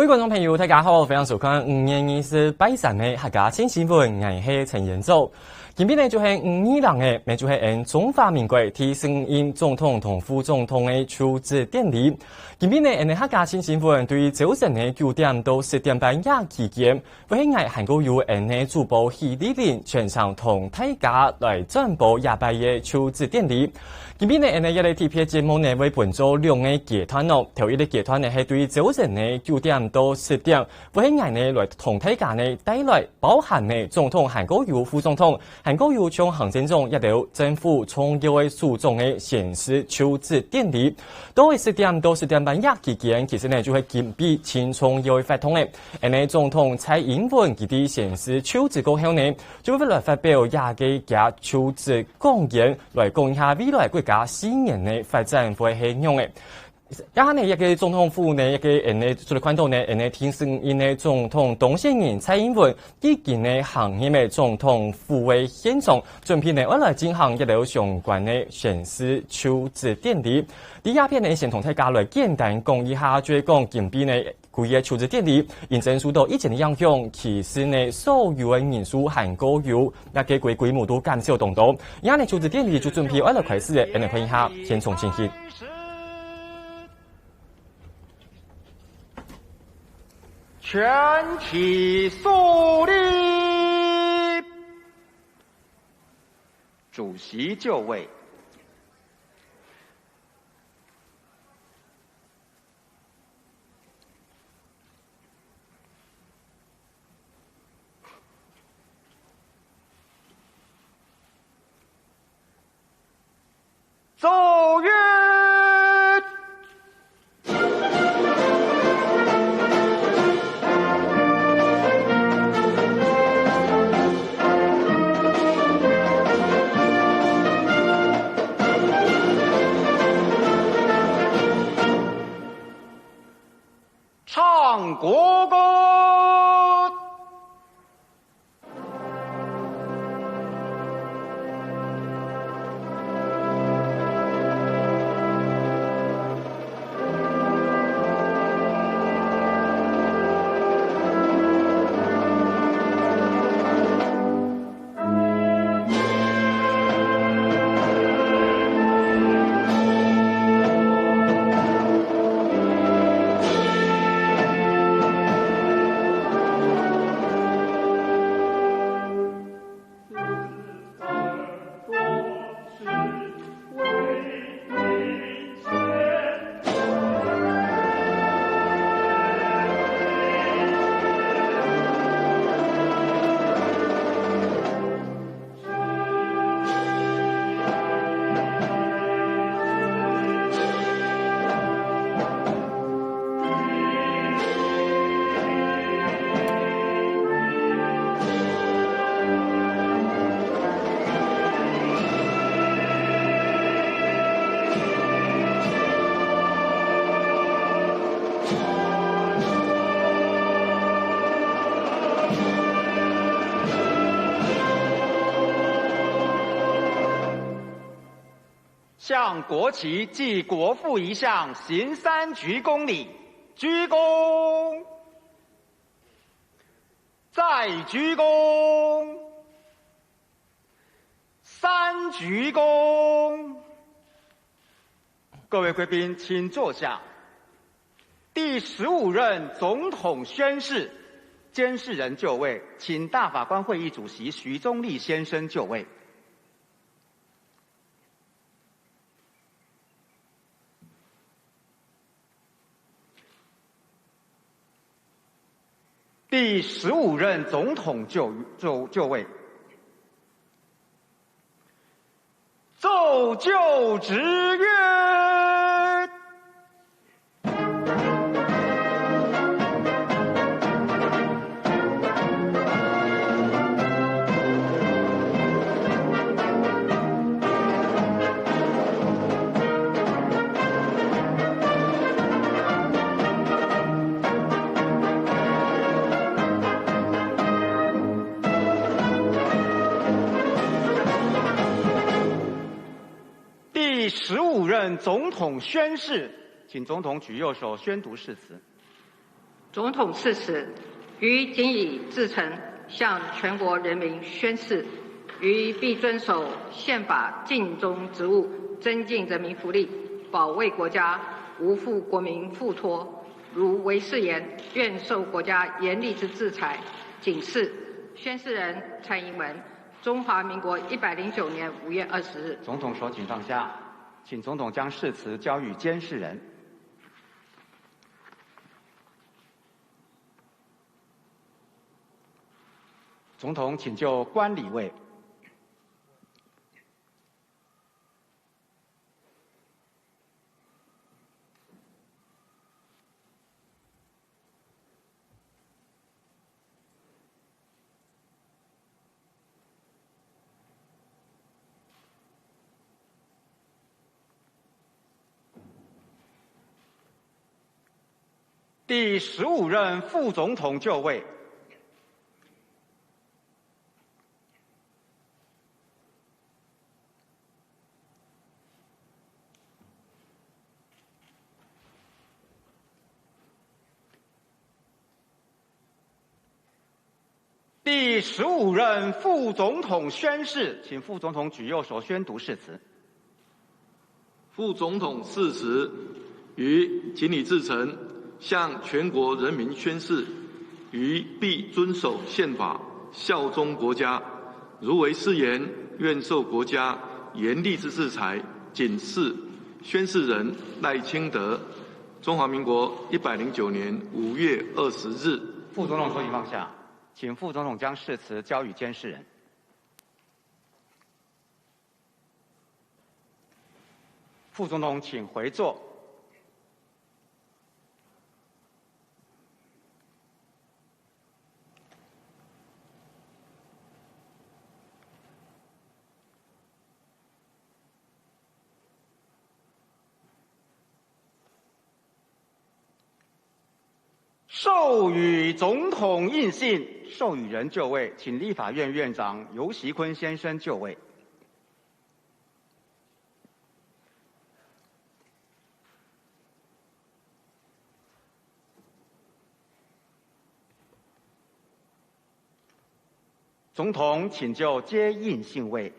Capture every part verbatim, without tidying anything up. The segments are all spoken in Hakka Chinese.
各位觀眾朋友，大家好，歡迎收看五月二十拜三个客家新新聞，𠊎係陳彥祖。今晡日呢就係五二零个，也就係𫣆中華民國第十五任總統同副總統个就職典禮。今晡日𫣆个客家新新聞對朝晨个九點到十點半這期間，會係𠊎還過有𫣆个主播許麗玲全程同大家來轉播這擺个就職典禮。今晡日𫣆个這個特別節目呢會分做兩個階段哦。頭一個階段呢係對朝晨个九點到十點，會係𠊎呢來同大家呢帶來包含呢總統還過有副總統，還過有像行政長這兜政府重要个首長个宣誓就職典禮。到十點到十點半這期間，其實呢就係今晡日盡重要个活動了。𫣆个總統蔡英文佢在宣誓就職過後呢，就會來發表這個厥就職講演，來講一下未來國家四年个發展會係仰仔。這下呢，這個總統府呢，這個𫣆个做得看到呢，𫣆个第十五任个總統當選人蔡英文已經呢行入个總統府个現場，準備呢愛來進行一兜相關个宣誓就職典禮。在這片呢，先同大家來簡單講一下，就係講今晡日呢， 佢个就職典禮因為受到疫情个影響，其實呢所有个人數還過有，這個規模都減少當多。這下呢就職典禮就準備愛來開始了，𫣆來看一下現場情形。全體肅立，主席就位。 奏乐。 唱国歌。 向国旗暨国父遗像行三鞠躬礼，鞠躬，再鞠躬，三鞠躬。各位贵宾，请坐下。第十五任总统宣誓，监誓人就位，请大法官会议主席许宗力先生就位。 第十五任总统就，就，就位。奏就职曰： 第十五任总统宣誓，请总统举右手宣读誓词。总统赐词，余谨以至诚向全国人民宣誓，余必遵守宪法尽忠职务，增进人民福利，保卫国家，无负国民付托。如违誓言，愿受国家严厉之制裁。谨誓。宣誓人：蔡英文。中华民国一百零九年五月二十日。总统手请放下，请总统将誓词交予监誓人。总统请就观礼位。第十五任副总统就位。第十五任副总统宣誓，请副总统举右手宣读誓词。副总统誓词：余谨以至诚，向全国人民宣誓，余必遵守宪法，效忠国家。如违誓言，愿受国家严厉之制裁。谨誓。宣誓人：赖清德。中华民国一百零九年五月二十日。副总统手请放下，请副总统将誓词交予监誓人。副总统请回座。授予总统印信，授予人就位，请立法院院长游锡坤先生就位。总统请就接印信位。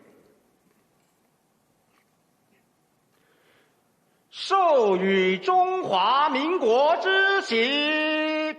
授予中华民国之旗。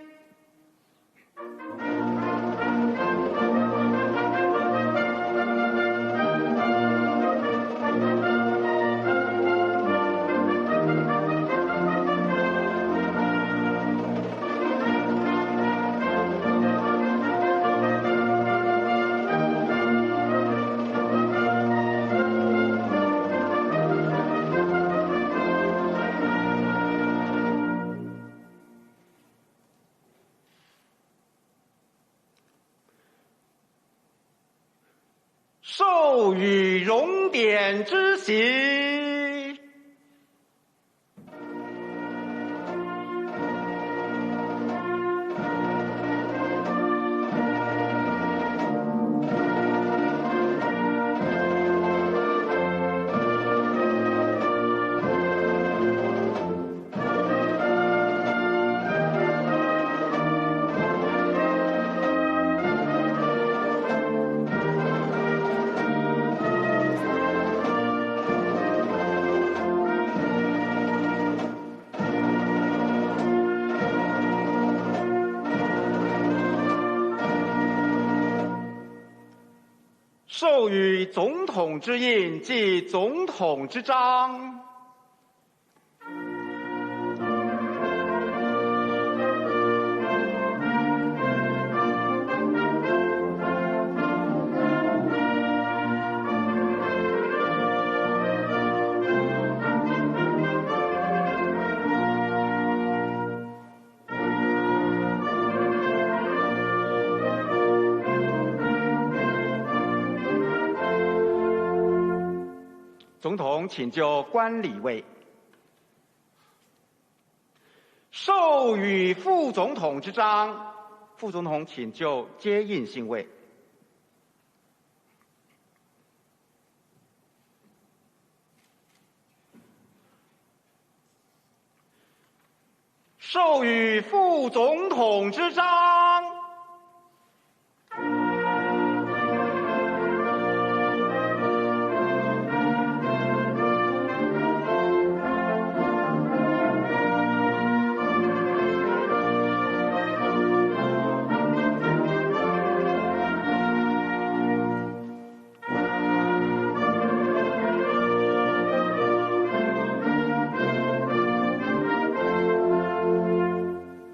授予荣典之旗。 授予总统之印及总统之章。总统请就观礼位。授予副总统之章，副总统请就接印信位。授予副总统之章。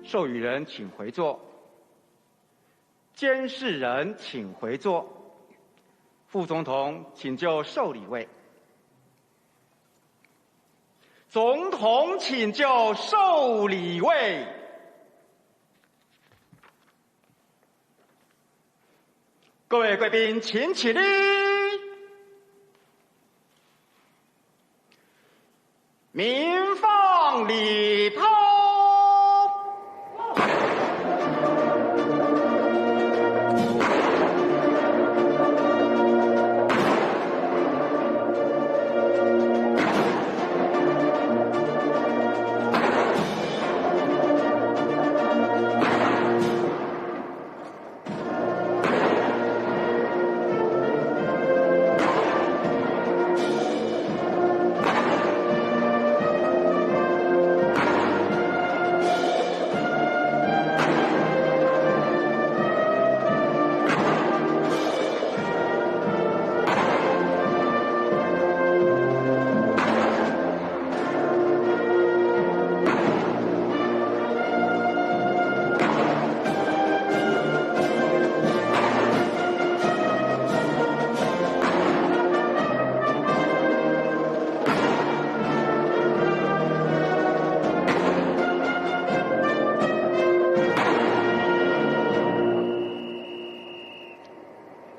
授予人请回座。监事人请回座。副总统请就受礼位。总统请就受礼位。各位贵宾，请起立。 鸣放礼炮。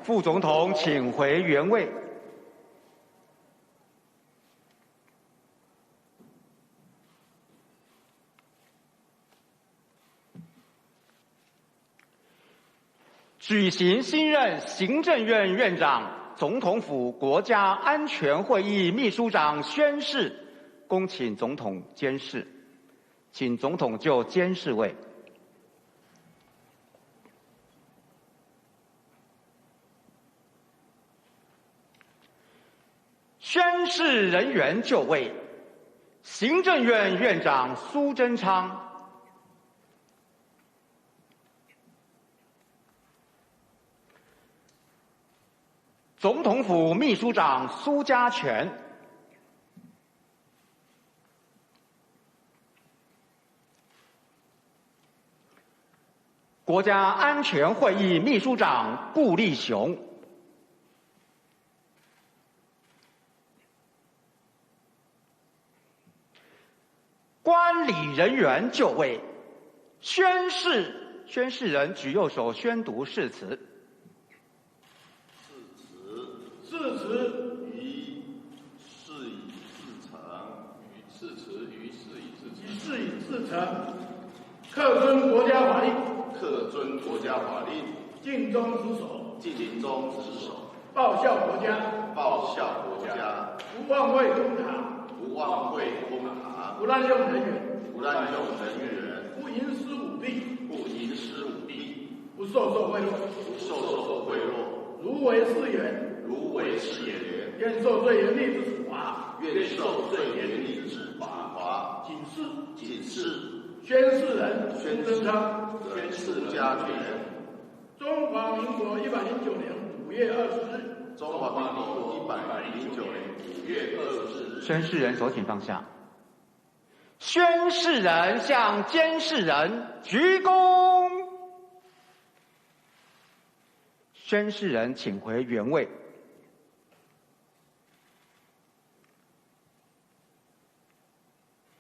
副总统请回原位。 举行新任行政院院长、总统府国家安全会议秘书长宣誓，恭请总统监誓。请总统就监事位。 宣誓人员就位：行政院院长苏贞昌，总统府秘书长苏嘉全，国家安全会议秘书长顾立雄。 观礼人员就位，宣誓，宣誓人举右手宣读誓词。誓词，誓词，于是以至诚。于是以至诚。于是以至诚。 恪遵国家法令。恪遵国家法令。尽忠职守。尽忠职守。报效国家。报效国家。不枉费公堂。不枉费公堂。不滥用人员。不滥用人员。不徇私舞弊。不徇私舞弊。不授受贿赂。不授受贿赂。如违誓言。如违誓言。愿受最严厉之处罚。愿受最严厉之处罚。警示。警示。 宣誓人苏贞昌。宣誓人苏贞昌。中华民国一百零九年五月二十日。中华民国一百零九年五月二十日。宣誓人手请放下。宣誓人向监誓人鞠躬。宣誓人请回原位。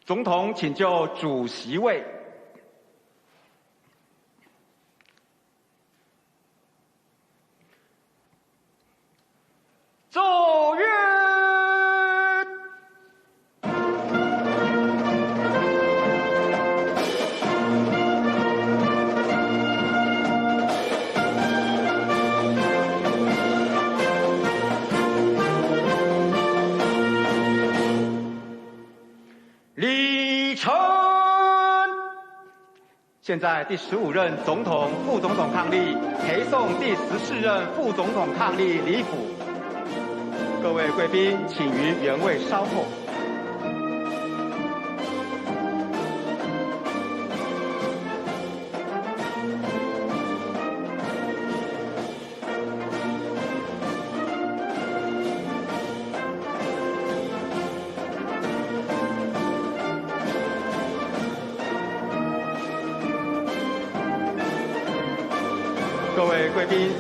总统请就主席位。奏乐。现在第十五任总统、副总统伉俪陪送第十四任副总统伉俪离府。各位贵宾，请于原位稍候。各位贵宾，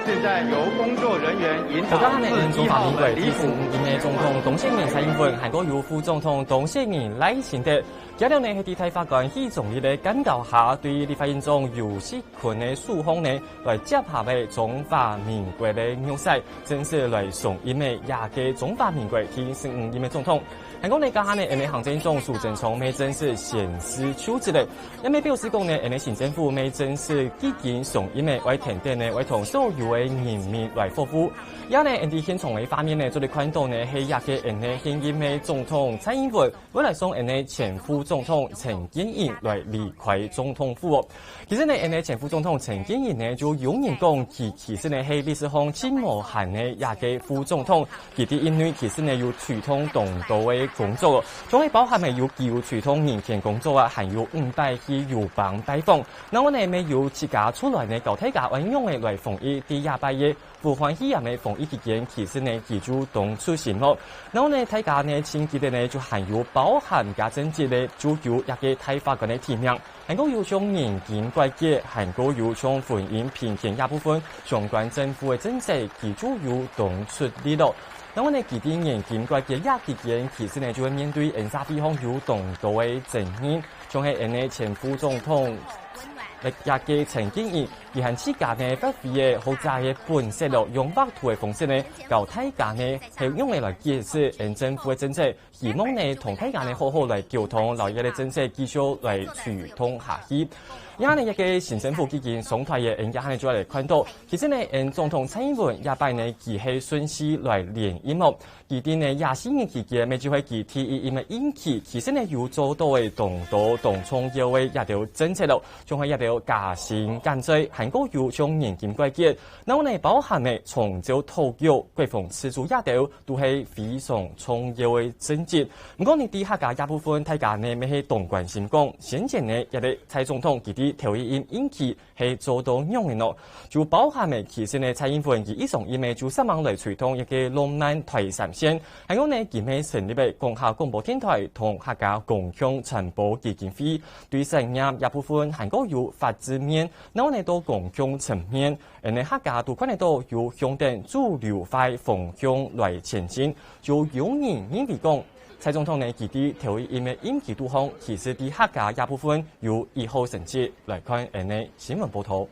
现在由工作人员引导。頭家呢，因中华民国第十五任个总统董建明、蔡英文，還過由副总统唐建煜、賴清德，佢等呢係在大法官許宗力个監督下，對立法院長游錫堃个訴方呢，來接下个中華民國个弱勢，正式來上任个這个中華民國第十五任个總統。還講呢，這下呢，𫣆个行政長蘇貞昌乜正式宣誓就職了。 也乜表示講呢，𫣆个新政府乜正式既經上任个，會跈等呢，會同所有个人民來服務。也呢，𫣆在現場个畫面呢，做得看到呢，係這个𫣆个現任个總統蔡英文，會來送𫣆个前副總統陳建瑩來離開總統府哦。其實呢，𫣆个前副總統陳建瑩呢，就有人講佢其實呢係歷史上盡無閒个這个副總統， 佢在任內其實呢有推動當多个工作，像係包含个有佢有推動人權工作啊，還有五擺去友邦拜訪。然後呢，乜有自家出來呢，教大家仰般个來防疫，在這擺个武漢肺炎个防疫期間，其實呢佢就當出心咯。然後呢，大家呢盡記得呢，就還有包含加政績呢，就有這个大法官个提名。 還過有像年金改革，還過有像婚姻平權這部分，相關政府个政策，佢就有當出力咯。然後呢，佢在年金改革這期間，其實呢就會面對𫣆社會項有當多个爭議，像係𫣆个前副總統，這个陳建瑩，佢還自家呢發揮个學者个本色咯，用畫圖个方式呢，教大家呢係仰般來解釋𫣆政府个政策， 希望呢同大家呢好好來溝通，摎這个政策繼續來推動下去。這下呢，這个新政府既經上台个，𫣆這下呢就來看到，其實呢，𫣆總統蔡英文這擺呢，佢係順序來連任哦。佢在呢這四年期間，乜就係佢第一任个任期，其實呢有做到个當多當重要个這兜政策咯，像係這兜加薪減稅，還過有像年金改革，然後呢包含呢長照、托育、國防支出這兜， 都係非常重要个政績。毋過呢，在客家這部分，大家呢乜係當關心講，先前呢，這个蔡總統佢在頭一任任期係做到仰般呢？就包含个，其實呢，蔡英文佢一上任呢，就煞猛來推動一个浪漫台三線，還有呢，佢乜成立个講客廣播電台同客家公共傳播基金會，對產業這部分還過有法制面，然後呢，到公共層面， 𫣆个客家都看得到有向等主流化方向來前進，就有人認為講，蔡總統呢，佢在頭一任个任期肚項，其實在客家這部分有一好成績。來看𫣆个新聞報導。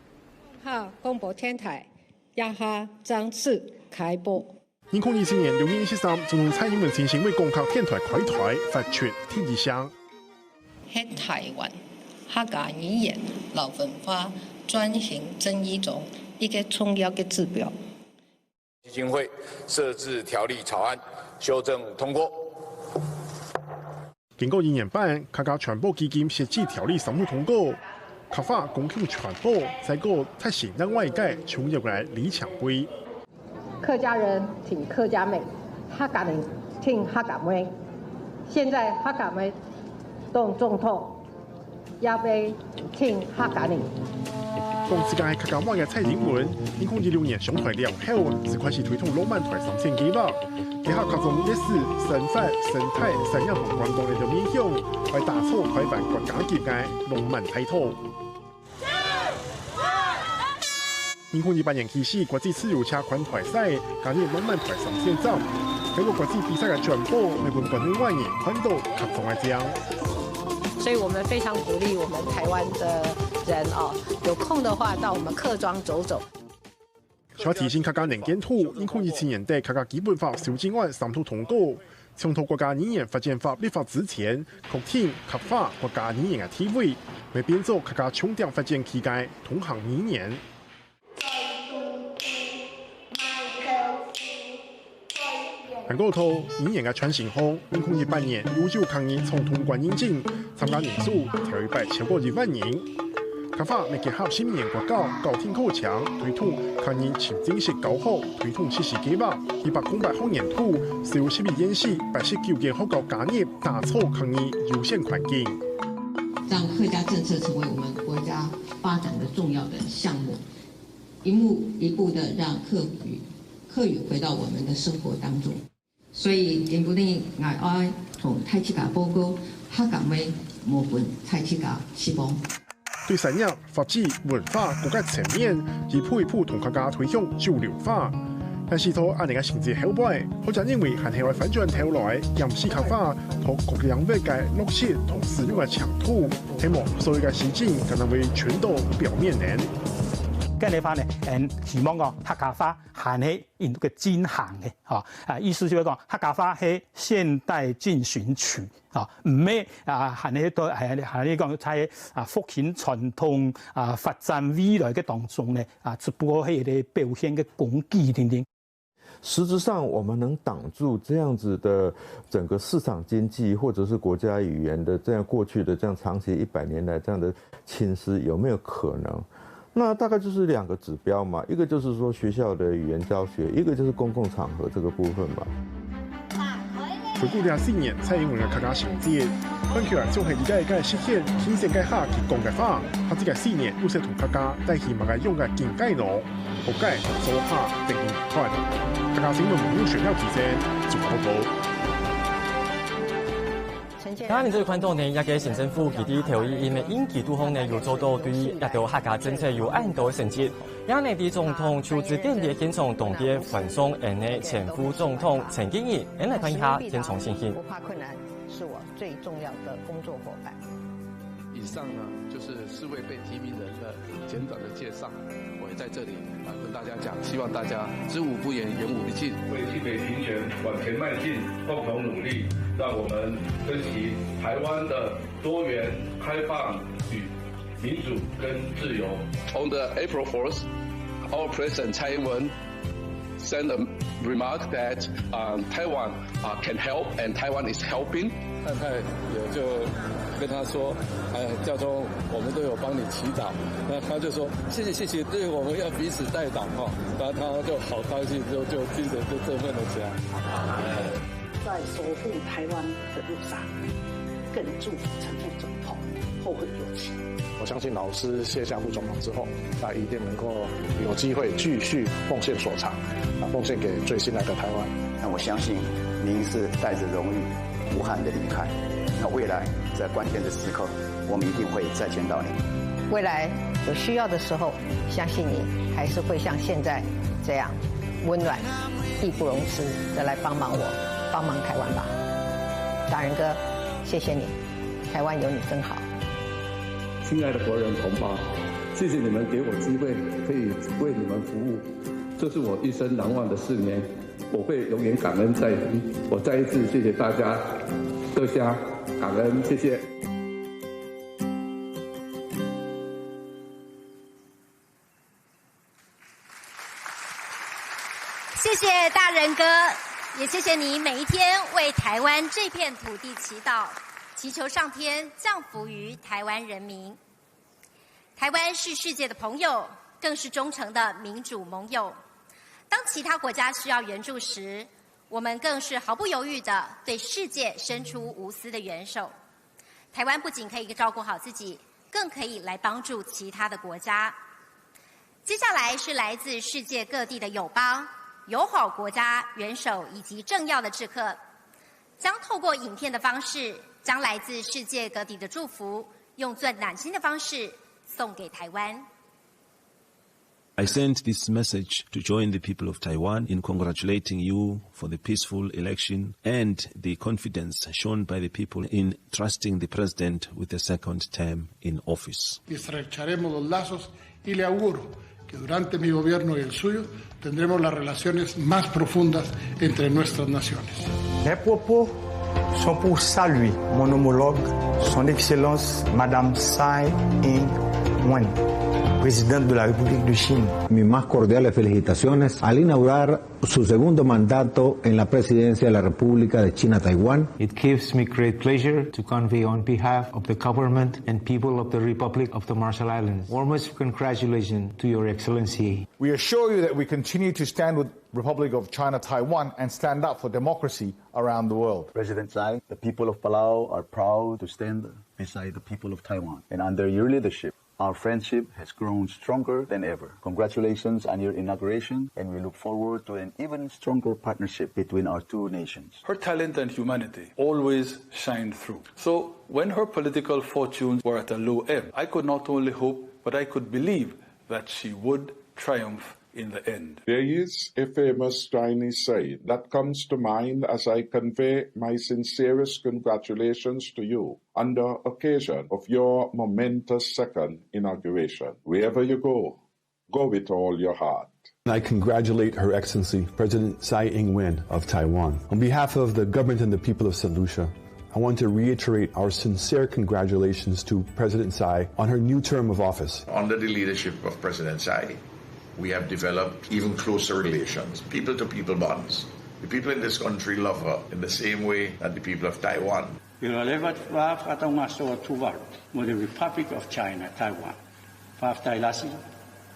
客廣播電台，這下正式開播。二零二四年六月二十三，總統蔡英文親身為講客電台開台，發出第一聲。 係台灣客家語言摎文化轉型正義中一個重要个指標。基金會設置條例草案修正通過。經過一年半，客家傳播基金設置條例三讀通過，客話公共傳播再過達成另外一個重要个里程碑。 客家人挺客家美，客家人挺客家妹。現在客家妹當總統，也會挺客家人。講自家係客家妹个蔡英文，二零一六年上台了後，就開始推動浪漫台三線計畫，結合客庄歷史、生活、生態、產業同觀光个面向，來打造台灣國家級个浪漫大道。 二零一八年開始，國際自由車環台賽加入浪漫台三線站，透過國際比賽个轉播，乜分國內外人看到客庄个靚。所以我們非常鼓勵我們台灣的人哦，有空的話到我們客庄走走。想提升客家能見度，二零一七年底客家基本法修正案三讀通過， 將多國家語言發展法立法之前，確定客話國家語言个地位，會變做客家重點發展區个通行語言。還過在語言个傳承項，二零一八年，有九客語總通關認證，參加人數頭一擺超過一萬人。客話乜結合十二年國教校訂課程，推動客語沉浸式教學，推動實施計畫，一百空八學年度，收十一縣市八十九間學校加入，打造客語優先環境。让客家政策成为我们国家发展的重要的项目，一步一步的让客语客语回到我们的生活当中。所以今晡日，𠊎愛同大自家報告，客家話無分大自家失望。對產業、法治、文化各个層面，一步一步同客家推向主流化。但是在恁樣个成績後背，學者認為還係愛翻轉頭來，檢視客話同各領域个落實同使用个程度，希望所有个事情可能會全到表面呢。該个話呢，嗯，希望講客家話還係 印度个進行个，吼，啊，意思就係講客家話係現代進行曲，吼，毋係啊，還係都還還係講在啊復興傳統啊發展未來个當中呢，啊，只不過係一個表現个工具等等。實質上，我們能擋住這樣子的整個市場經濟，或者是國家語言的這樣過去的這樣長期一百年來這樣的侵蝕，有沒有可能？ 那大概就是兩個指標嘛，一個就是說學校的語言教學，一個就是公共場合這個部分嘛。回顧這四年蔡英文个客家成績，看起來總係一個一個實現，新鮮个客家講个話，下一個四年又係同客家帶去麼个樣个境界呢？學界做客等你看。客家新聞網路選票提升，綜合報道。 今年最看到呢，這個省政府佢在頭一任个任期肚項呢，有做到對這兜客家政策有恁多成績。也呢，在總統就職典禮現場當地歡送𫣆个前副總統陳建仁，𫣆來看一下現場情形。不怕困難是我最重要的工作伙伴。以上呢，就是四位被提名人的简短的介绍。 我也在这里啊跟大家讲，希望大家知无不言，言无不尽。为性别平权往前迈进，共同努力，让我们珍惜台湾的多元、开放与民主跟自由。On the April fourth, our President Tsai Ing-wen sent a remark that um, Taiwan uh, can help and Taiwan is helping. 太太也就跟他说，哎，教宗，我们都有帮你祈祷。那他就说，谢谢谢谢，对，我们要彼此代祷哈。然后他就好高兴，就就精神就振奋了起来。在守护台湾的路上，更祝福陈副总统后会有期。我相信老师卸下副总统之后，他一定能够有机会继续奉献所长，啊，奉献给最新来的台湾。那我相信您是带着荣誉、无憾的离开。那未来在关键的时刻，我们一定会再见到您。未来有需要的时候，相信你还是会像现在这样温暖、义不容辞的来帮忙我，帮忙台湾吧。大仁哥，谢谢你，台湾有你真好。亲爱的国人同胞，谢谢你们给我机会可以为你们服务，这是我一生难忘的四年，我会永远感恩在心。我再一次谢谢大家，多谢，感恩，谢谢。 谢谢大仁哥，也谢谢你每一天为台湾这片土地祈祷，祈求上天降福于台湾人民。台湾是世界的朋友，更是忠诚的民主盟友。当其他国家需要援助时，我们更是毫不犹豫地对世界伸出无私的援手。台湾不仅可以照顾好自己，更可以来帮助其他的国家。 接下来是来自世界各地的友邦、友好国家元首以及政要的致客，将透过影片的方式，将来自世界各地的祝福，用最暖心的方式送给台湾。 I send this message to join the people of Taiwan in congratulating you for the peaceful election and the confidence shown by the people in trusting the president with the second term in office. Y estrecharemos los lazos y le auguro que durante mi gobierno y el suyo tendremos las relaciones más profundas entre nuestras naciones. Mes propos sont pour saluer mon homologue, Son Excellence Madame Tsai Ing-wen. Wang, président de la République de Chine. Mis más cordiales felicitaciones al inaugurar su segundo mandato en la presidencia de la República de China Taiwán. It gives me great pleasure to convey on behalf of the government and people of the Republic of the Marshall Islands warmest congratulations to Your Excellency. We assure you that we continue to stand with Republic of China Taiwan and stand up for democracy around the world. President Tsai, the people of Palau are proud to stand beside the people of Taiwan. And under your leadership, our friendship has grown stronger than ever. Congratulations on your inauguration, and we look forward to an even stronger partnership between our two nations. Her talent and humanity always shined through. So, when her political fortunes were at a low ebb, I could not only hope, but I could believe that she would triumph in the end. There is a famous Chinese saying that comes to mind as I convey my sincerest congratulations to you on the occasion of your momentous second inauguration. Wherever you go, go with all your heart. I congratulate Her Excellency President Tsai Ing-wen of Taiwan. On behalf of the government and the people of Saint Lucia, I want to reiterate our sincere congratulations to President Tsai on her new term of office. Under the leadership of President Tsai, we have developed even closer relations, people-to-people bonds. The people in this country love her in the same way that the people of Taiwan. Ilo levat vāv atau ngaso Tuvalu, mo the Republic of China, Taiwan. Vāv tai lasi,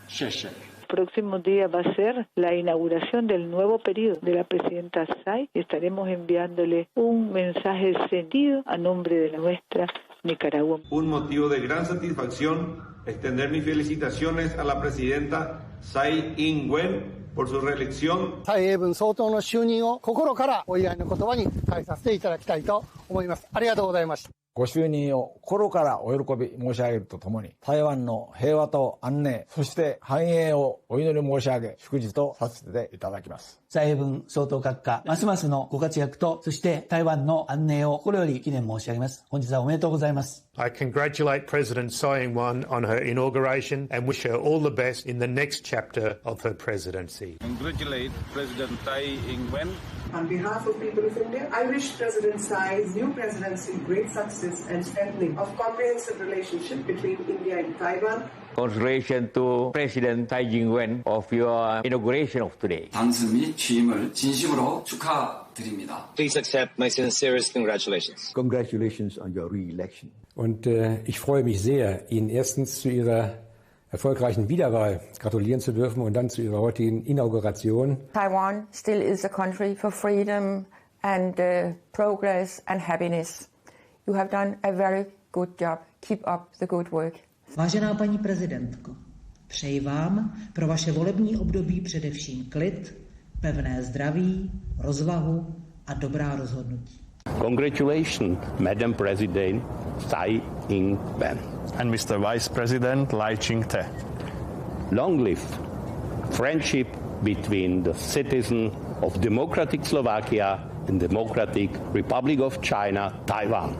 sheshe. Próximo día va a ser la inauguración del nuevo periodo de la presidenta Tsai y estaremos enviándole un mensaje sentido a nombre de nuestra Nicaragua. Un motivo de gran satisfacción extender mis felicitaciones a la presidenta Tsai Ing-wen por su reelección. 蔡英文总统の就任を心からお祝いの言葉に変えさせていただきたいと思います。ありがとうございました。 ご就任を心からお喜び申し上げるとともに、台湾の平和と安寧、そして繁栄をお祈り申し上げ、祝辞とさせていただきます。蔡英文総統閣下、ますますのご活躍と、そして台湾の安寧を心より祈念申し上げます。本日はおめでとうございます。 I congratulate President Tsai Ing-wen on her inauguration and wish her all the best in the next chapter of her presidency. Congratulate President Tsai Ing-wen. On behalf of people of India, I wish President Tsai's new presidency great success and strengthening of comprehensive relationship between India and Taiwan. Congratulations to President Tsai Ing-wen of your inauguration of today. 당선인 취임을 진심으로 축하드립니다. Please accept my sincerest congratulations. Congratulations on your re-election. Und äh, ich freue mich sehr, Ihnen erstens zu Ihrer erfolgreichen Wiederwahl gratulieren zu dürfen und dann zu Ihrer heutigen Inauguration. Taiwan still is a country for freedom and uh, progress and happiness. You have done a very good job. Keep up the good work. Vážená paní prezidentko, přeji Vám pro Vaše volební období především klid, pevné zdraví, rozvahu a dobrá rozhodnutí. Congratulations, Madam President Tsai Ing-wen. And Mister Vice President Lai Ching-te. Long live friendship between the citizens of Democratic Slovakia and Democratic Republic of China, Taiwan.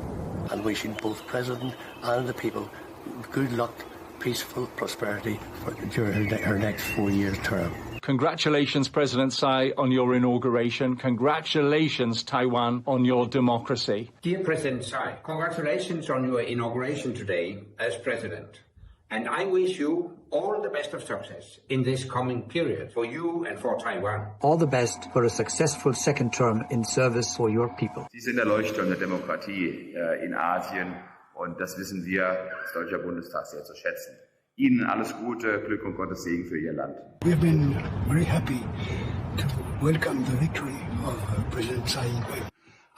And wishing both President and the people good luck, peaceful prosperity for, during her, her next four-year term. Congratulations, President Tsai, on your inauguration. Congratulations, Taiwan, on your democracy. Dear President Tsai, congratulations on your inauguration today as President. And I wish you all the best of success in this coming period for you and for Taiwan. All the best for a successful second term in service for your people. Sie sind der Leuchtturm der Demokratie äh, in Asien und das wissen wir als Deutscher Bundestag sehr zu schätzen. Ihnen alles Gute, Glück und Gottes Segen für Ihr Land. We've been very happy to welcome the victory of uh, President Tsai Ing-wen.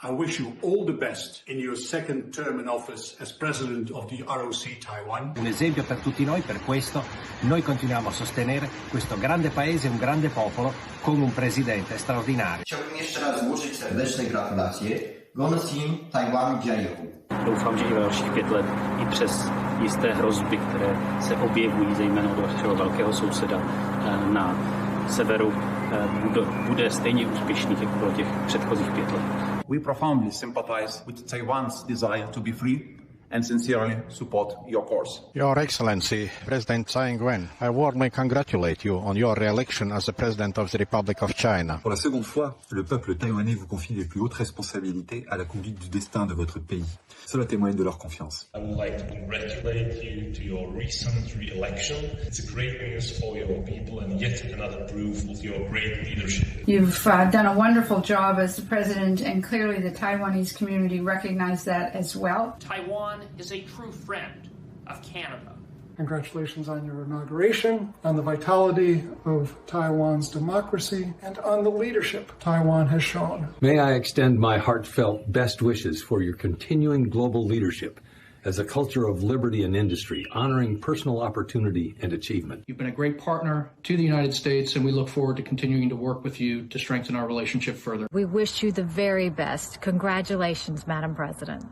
I wish you all the best in your second term in office as President of the R O C Taiwan. Un esempio per tutti noi, per questo noi continuiamo a sostenere questo grande paese e un grande popolo con un presidente straordinario. Chciałbym jeszcze raz złożyć serdeczne gratulacje. Gonna Sim Taiwan Jiayo. Doufám, že i dalších pět let, i přes jisté hrozby, které se objevují zejména od našeho velkého souseda eh, na severu, eh, bude, bude stejně úspěšný, jako bylo těch předchozích pět let. We profoundly sympathize with Taiwan's desire to be free and sincerely support your course. Your Excellency, President Tsai Ing-wen, I warmly congratulate you on your re-election as the President of the Republic of China. Pour la seconde fois, le peuple taïwanais vous confie les plus hautes responsabilités à la conduite du destin de votre pays. Cela témoigne de leur confiance. I would like to congratulate you to your recent re-election. It's a great news for your people and yet another proof of your great leadership. You've uh, done a wonderful job as the president, and clearly the Taiwanese community recognized that as well. Taiwan is a true friend of Canada. Congratulations on your inauguration, on the vitality of Taiwan's democracy, and on the leadership Taiwan has shown. May I extend my heartfelt best wishes for your continuing global leadership as a culture of liberty and industry, honoring personal opportunity and achievement. You've been a great partner to the United States, and we look forward to continuing to work with you to strengthen our relationship further. We wish you the very best. Congratulations, Madam President.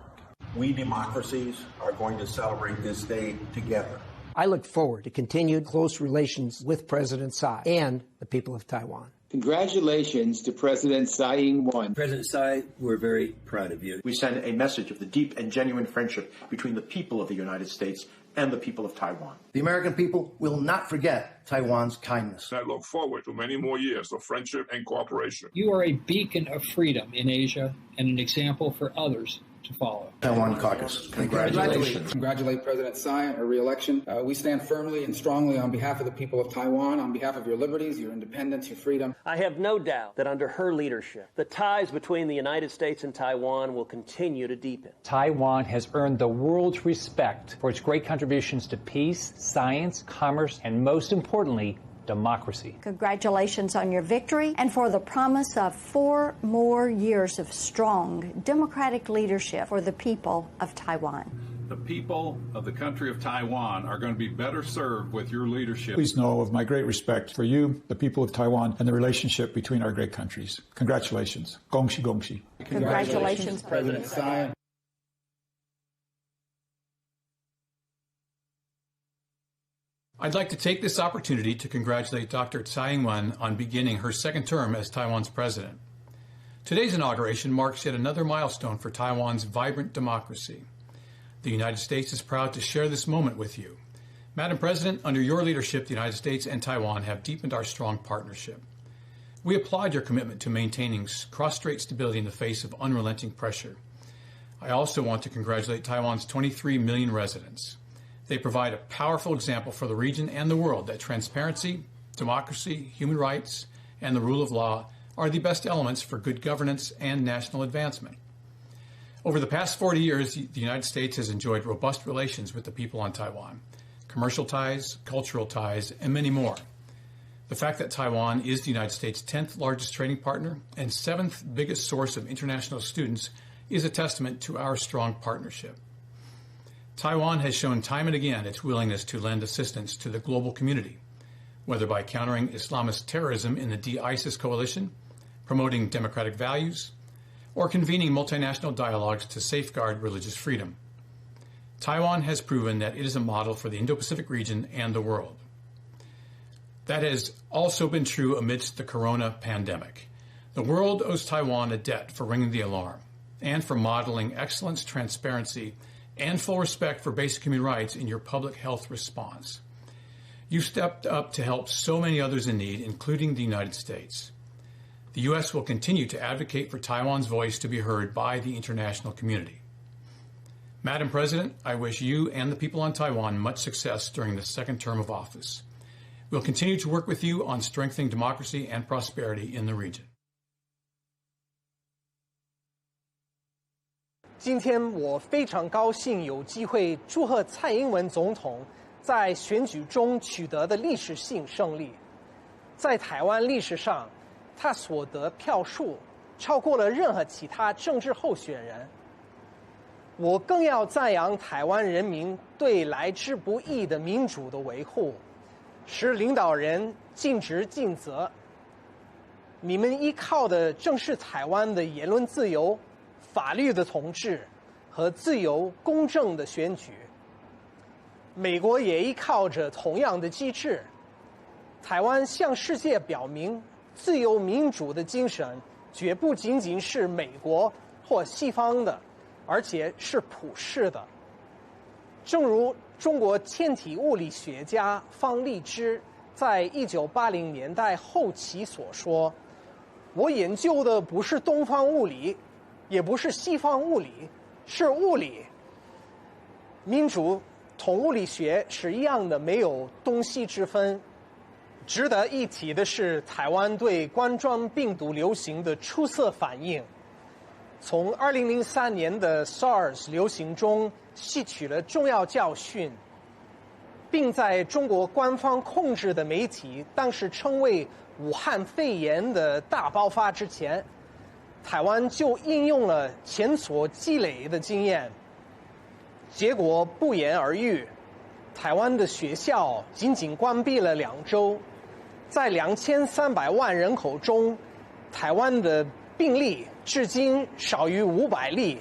We democracies are going to celebrate this day together. I look forward to continued close relations with President Tsai and the people of Taiwan. Congratulations to President Tsai Ing-wen. President Tsai, we're very proud of you. We send a message of the deep and genuine friendship between the people of the United States and the people of Taiwan. The American people will not forget Taiwan's kindness. I look forward to many more years of friendship and cooperation. You are a beacon of freedom in Asia and an example for others to follow. Taiwan Caucus, congratulations. Congratulate President Tsai on her re-election. Uh, we stand firmly and strongly on behalf of the people of Taiwan, on behalf of your liberties, your independence, your freedom. I have no doubt that under her leadership, the ties between the United States and Taiwan will continue to deepen. Taiwan has earned the world's respect for its great contributions to peace, science, commerce, and most importantly, democracy. Congratulations on your victory and for the promise of four more years of strong democratic leadership for the people of Taiwan. The people of the country of Taiwan are going to be better served with your leadership. Please know of my great respect for you, the people of Taiwan, and the relationship between our great countries. Congratulations. 恭喜恭喜. Congratulations, President Tsai. I'd like to take this opportunity to congratulate Doctor Tsai Ing-wen on beginning her second term as Taiwan's president. Today's inauguration marks yet another milestone for Taiwan's vibrant democracy. The United States is proud to share this moment with you. Madam President, under your leadership, the United States and Taiwan have deepened our strong partnership. We applaud your commitment to maintaining s-, cross-strait stability in the face of unrelenting pressure. I also want to congratulate Taiwan's twenty-three million residents. They provide a powerful example for the region and the world that transparency, democracy, human rights, and the rule of law are the best elements for good governance and national advancement. Over the past forty years, the United States has enjoyed robust relations with the people on Taiwan, commercial ties, cultural ties, and many more. The fact that Taiwan is the United States' tenth largest trading partner and seventh biggest source of international students is a testament to our strong partnership. Taiwan has shown time and again its willingness to lend assistance to the global community, whether by countering Islamist terrorism in the de-ISIS coalition, promoting democratic values, or convening multinational dialogues to safeguard religious freedom. Taiwan has proven that it is a model for the Indo-Pacific region and the world. That has also been true amidst the corona pandemic. The world owes Taiwan a debt for ringing the alarm and for modeling excellence, transparency, and full respect for basic human rights in your public health response. You stepped up to help so many others in need, including the United States. The U S will continue to advocate for Taiwan's voice to be heard by the international community. Madam President, I wish you and the people on Taiwan much success during the second term of office. We'll continue to work with you on strengthening democracy and prosperity in the region. 今天我非常高兴有机会祝贺蔡英文总统在选举中取得的历史性胜利。在台湾历史上，他所得票数超过了任何其他政治候选人。我更要赞扬台湾人民对来之不易的民主的维护，使领导人尽职尽责。你们依靠的正是台湾的言论自由、法律的统治和自由公正的选举。美国也依靠着同样的机制。台湾向世界表明，自由民主的精神绝不仅仅是美国或西方的，而且是普世的。正如中国天体物理学家方励之在一九八零年代后期所说：“我研究的不是东方物理，也不是西方物理，是物理。”民主同物理学是一样的，没有东西之分。值得一提的是，台湾对冠状病毒流行的出色反应，从二零零三年的 SARS 流行中吸取了重要教训，并在中国官方控制的媒体当时称为武汉肺炎的大爆发之前，台湾就应用了前所积累的经验，结果不言而喻。台湾的学校仅仅关闭了两周，在两千三百万人口中，台湾的病例至今少于五百例，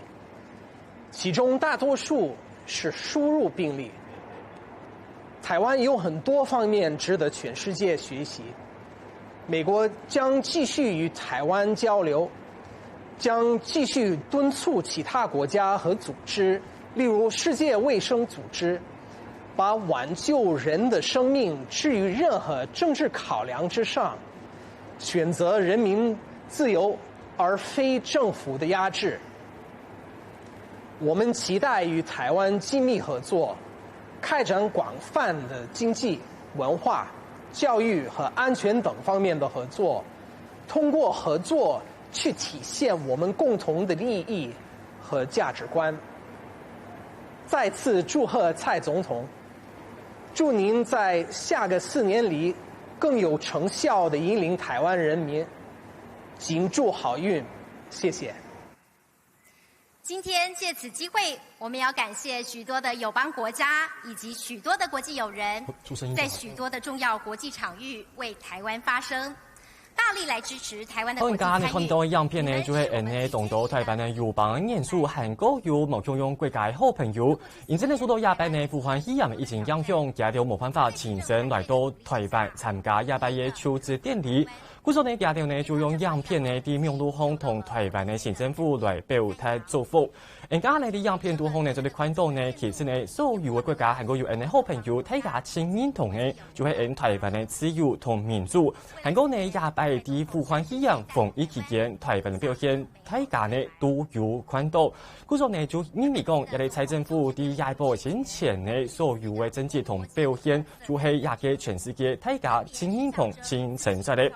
其中大多数是输入病例。台湾有很多方面值得全世界学习。美国将继续与台湾交流，将继续敦促其他国家和组织，例如世界卫生组织，把挽救人的生命置于任何政治考量之上，选择人民自由而非政府的压制。我们期待与台湾紧密合作，开展广泛的经济、文化、教育和安全等方面的合作，通过合作去体现我们共同的利益和价值观。再次祝贺蔡总统，祝您在下个四年里更有成效地引领台湾人民，仅祝好运。谢谢。今天借此机会，我们要感谢许多的友邦国家以及许多的国际友人，在许多的重要国际场域为台湾发声。大力来支持台湾的国际參与。好，你刚刚看到影片呢，就係恁呢，當多台灣个友邦人士，還過有無共樣國家个好朋友，因為受到這擺呢武漢肺炎疫情影響，佢等無辦法親身來到台灣參加這擺个就職典禮。故所呢，佢等呢就用影片呢，在網路上同台灣个省政府來表達祝福。 𠊎等呢在影片肚項呢，做得看到呢，其實呢，所有个國家還過有𠊎等个好朋友，大家盡認同个，就係𠊎等台灣个自由同民主。還過呢，這擺在武漢肺炎防疫期間，台灣个表現，大家呢都有看到。故所呢，就認為講，這個蔡政府在這一波先前呢，所有个政績同表現，就係這個全世界大家盡認同、盡稱讚个。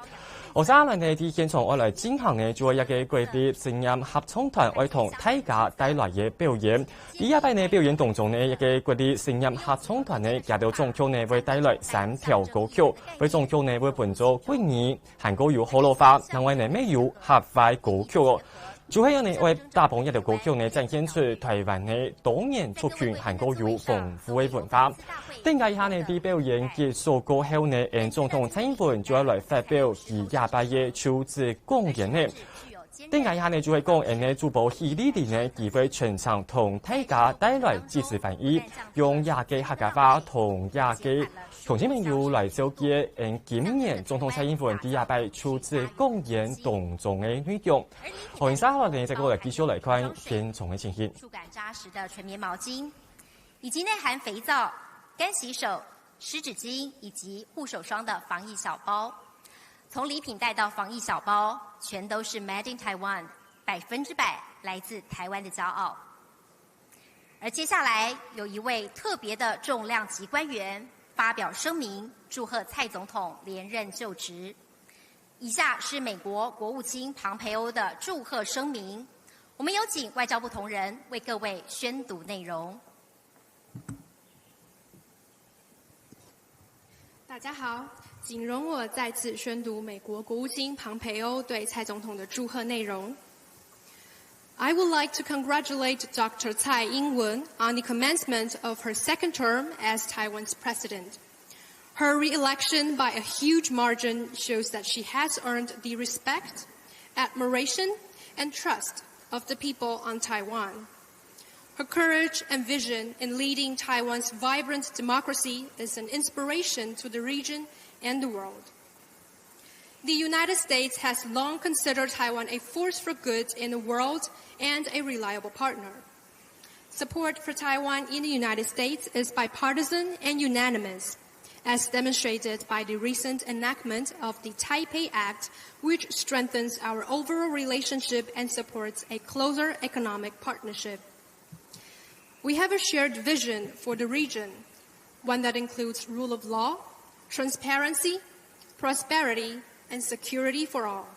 接下來呢，在現場愛來進行呢，就係一個國立實驗合唱團愛同大家帶來个表演。在這擺呢表演當中呢，一個國立實驗合唱團呢，佢等總共呢會帶來三條歌曲，會總共呢會分做國語、還過有學老話，另外呢乜有客話歌曲哦。 就係恁呢，會打幫這條歌曲呢，展現出台灣个多元族群還過有豐富个文化。等一下呢，在表演結束過後呢，𠊎等總統蔡英文就愛來發表佢這擺个就職講演呢。等一下呢，就係講𠊎等个主播許麗麗呢，佢會全程同大家帶來即時翻譯，用這個客家話同這個鄉親朋友來紹介𠊎等今年總統蔡英文在這擺就職講演當中个內容。 好，接下來呢，再過來繼續來看現場个情形。觸感扎實的純棉毛巾，以及內含肥皂、乾洗手、濕紙巾以及護手霜的防疫小包。从礼品袋到防疫小包，全都是 Made in Taiwan，百分之百来自台湾的骄傲。而接下来有一位特别的重量级官员发表声明，祝贺蔡总统连任就职。 以下是美国国务卿庞培欧的祝贺声明。我们有请外交部同仁为各位宣读内容。大家好，请容我再次宣读美国国务卿庞培欧对蔡总统的祝贺内容。I would like to congratulate Doctor Tsai Ing-wen on the commencement of her second term as Taiwan's president. Her re-election by a huge margin shows that she has earned the respect, admiration, and trust of the people on Taiwan. Her courage and vision in leading Taiwan's vibrant democracy is an inspiration to the region and the world. The United States has long considered Taiwan a force for good in the world and a reliable partner. Support for Taiwan in the United States is bipartisan and unanimous, as demonstrated by the recent enactment of the Taipei Act, which strengthens our overall relationship and supports a closer economic partnership. We have a shared vision for the region, one that includes rule of law, transparency, prosperity, and security for all.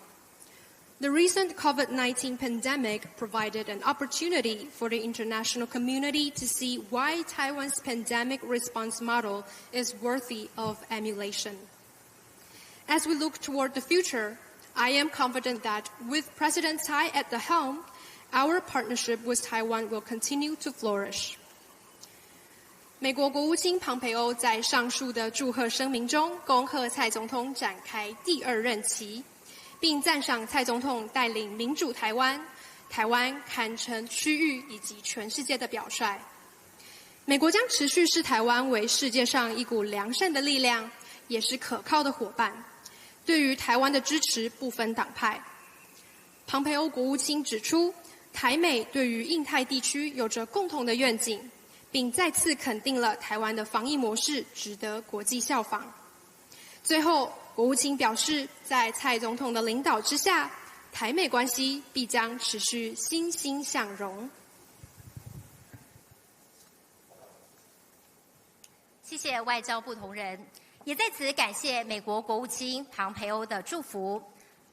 The recent COVID nineteen pandemic provided an opportunity for the international community to see why Taiwan's pandemic response model is worthy of emulation. As we look toward the future, I am confident that with President Tsai at the helm, our partnership with Taiwan will continue to flourish. 美国国务卿庞培欧在上述的祝贺声明中恭贺蔡总统展开第二任期，并赞赏蔡总统带领民主台湾，台湾堪称区域以及全世界的表率。美国将持续视台湾为世界上一股良善的力量，也是可靠的伙伴，对于台湾的支持不分党派。 庞培欧国务卿指出，台美对于印太地区有着共同的愿景，并再次肯定了台湾的防疫模式值得国际效仿。最后，国务卿表示，在蔡总统的领导之下，台美关系必将持续欣欣向荣。谢谢外交部同仁，也在此感谢美国国务卿庞培欧的祝福。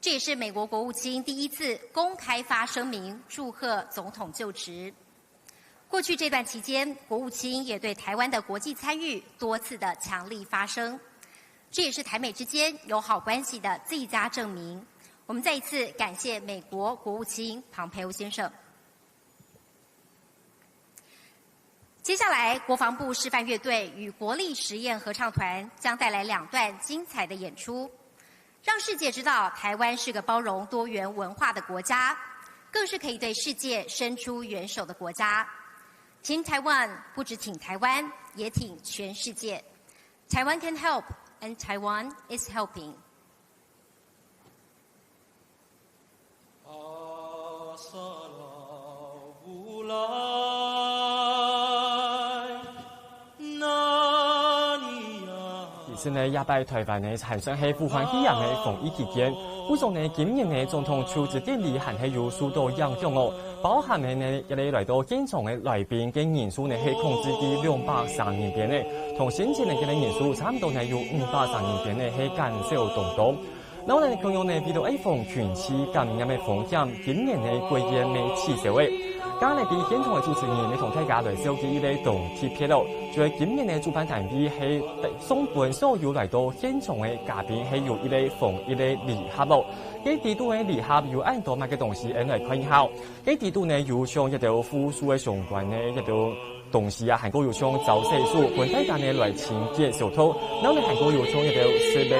这也是美国国务卿第一次公开发声明祝贺总统就职。过去这段期间，国务卿也对台湾的国际参与多次的强力发声，这也是台美之间友好关系的最佳证明。我们再一次感谢美国国务卿庞培欧先生。 接下来，国防部示范乐队与国立实验合唱团将带来两段精彩的演出，让世界知道台湾是个包容多元文化的国家，更是可以对世界伸出援手的国家。Team Taiwan 不只挺台湾，也挺全世界。Taiwan can help, and Taiwan is helping. 其实呢，這擺台灣呢，還算係武漢肺炎个防疫期間，故所呢，今年呢，總統就職典禮還係有受到影響哦。包含个呢，這個來到現場个來賓个人數呢，係控制在兩百三人邊呢，同先前个這個人數差毋多呢，有五百三人邊呢，係減少當多。 然後呢，共樣呢，為了預防群聚感染个風險，今年呢，國宴乜取消了。今日在現場个主持人乜同大家來紹介一個當特別哦，就係今年呢，主辦單位係送分所有來到現場个嘉賓係有一個防疫个禮盒哦。該裡肚个禮盒有恁多麼个東西，𠊎來看一下哦。 該裡肚呢，有像一兜護手个相關个一兜東西啊，還過有像招洗手，分大家呢來清潔手套，然後呢，還過有像一兜食个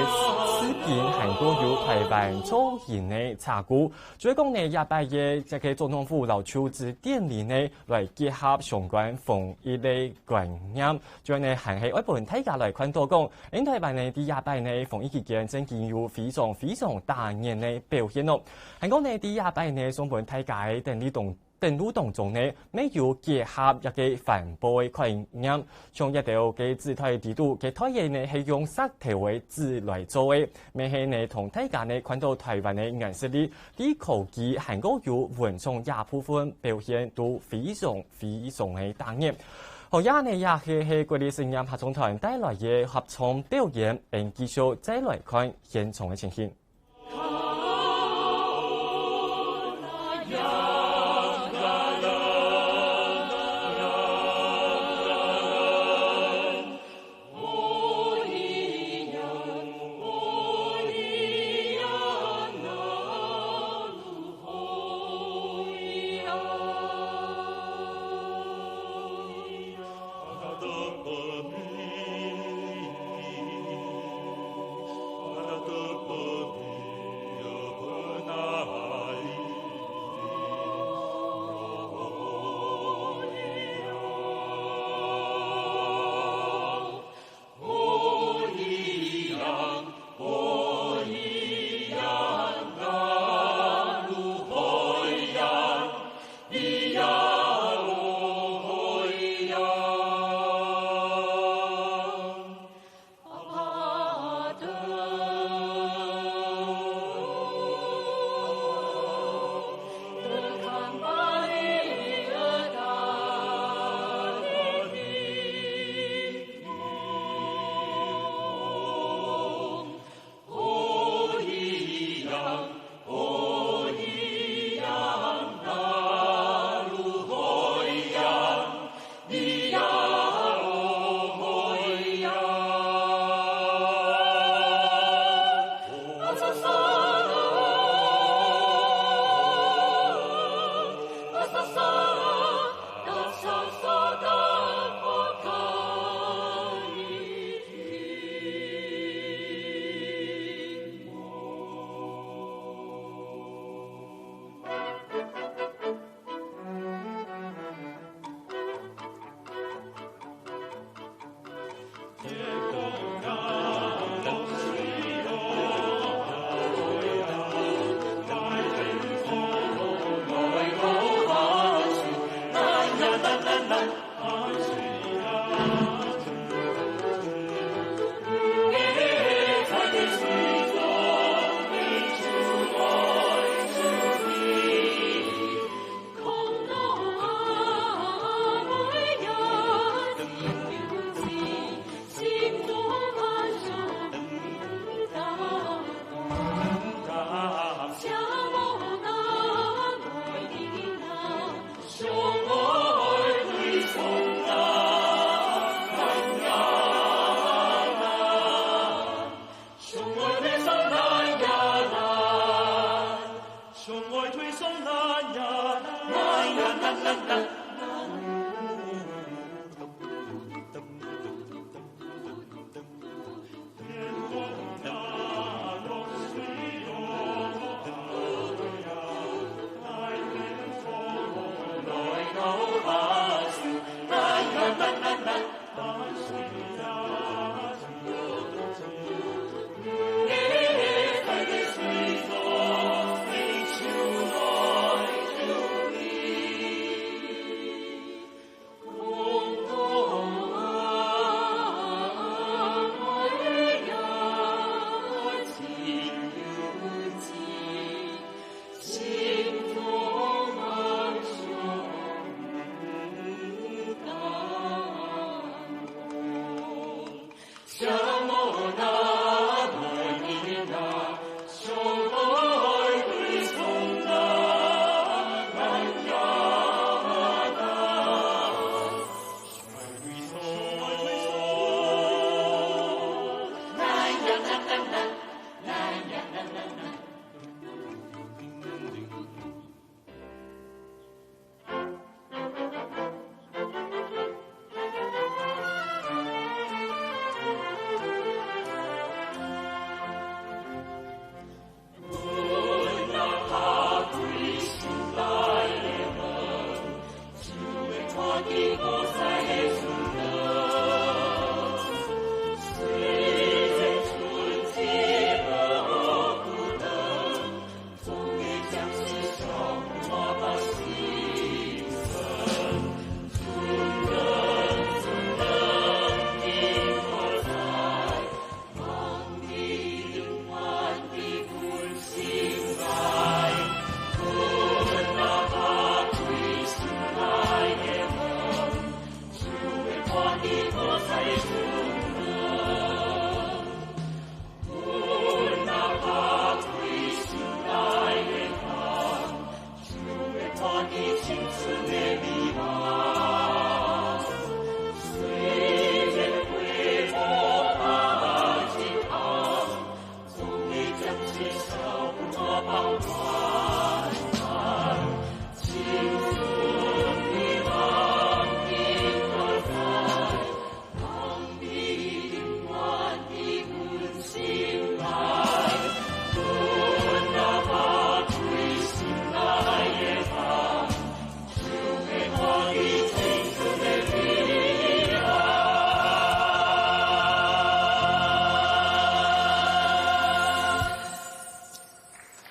紙巾，還過有台灣造型个茶壺。就係講呢，這擺个這個總統府摎就職典禮呢，來結合相關防疫个觀念。 就係呢，還係愛分大家來看到講，𠊎台灣呢，在這擺呢，防疫期間正經有非常非常大人个表現哦。還過呢，在這擺呢，送分大家个等路當，等路當中呢，乜有結合一個環保个概念，像一兜个紙袋裡肚，該袋仔呢，係用石頭个紙來做个，乜係呢，同大家呢，看到台灣个硬實力，在科技還過有文創這部分表現都非常 非常个大人。好，這呢也係，係國立實驗合唱團帶來个合唱表演，𠊎繼續再來看現場个情形。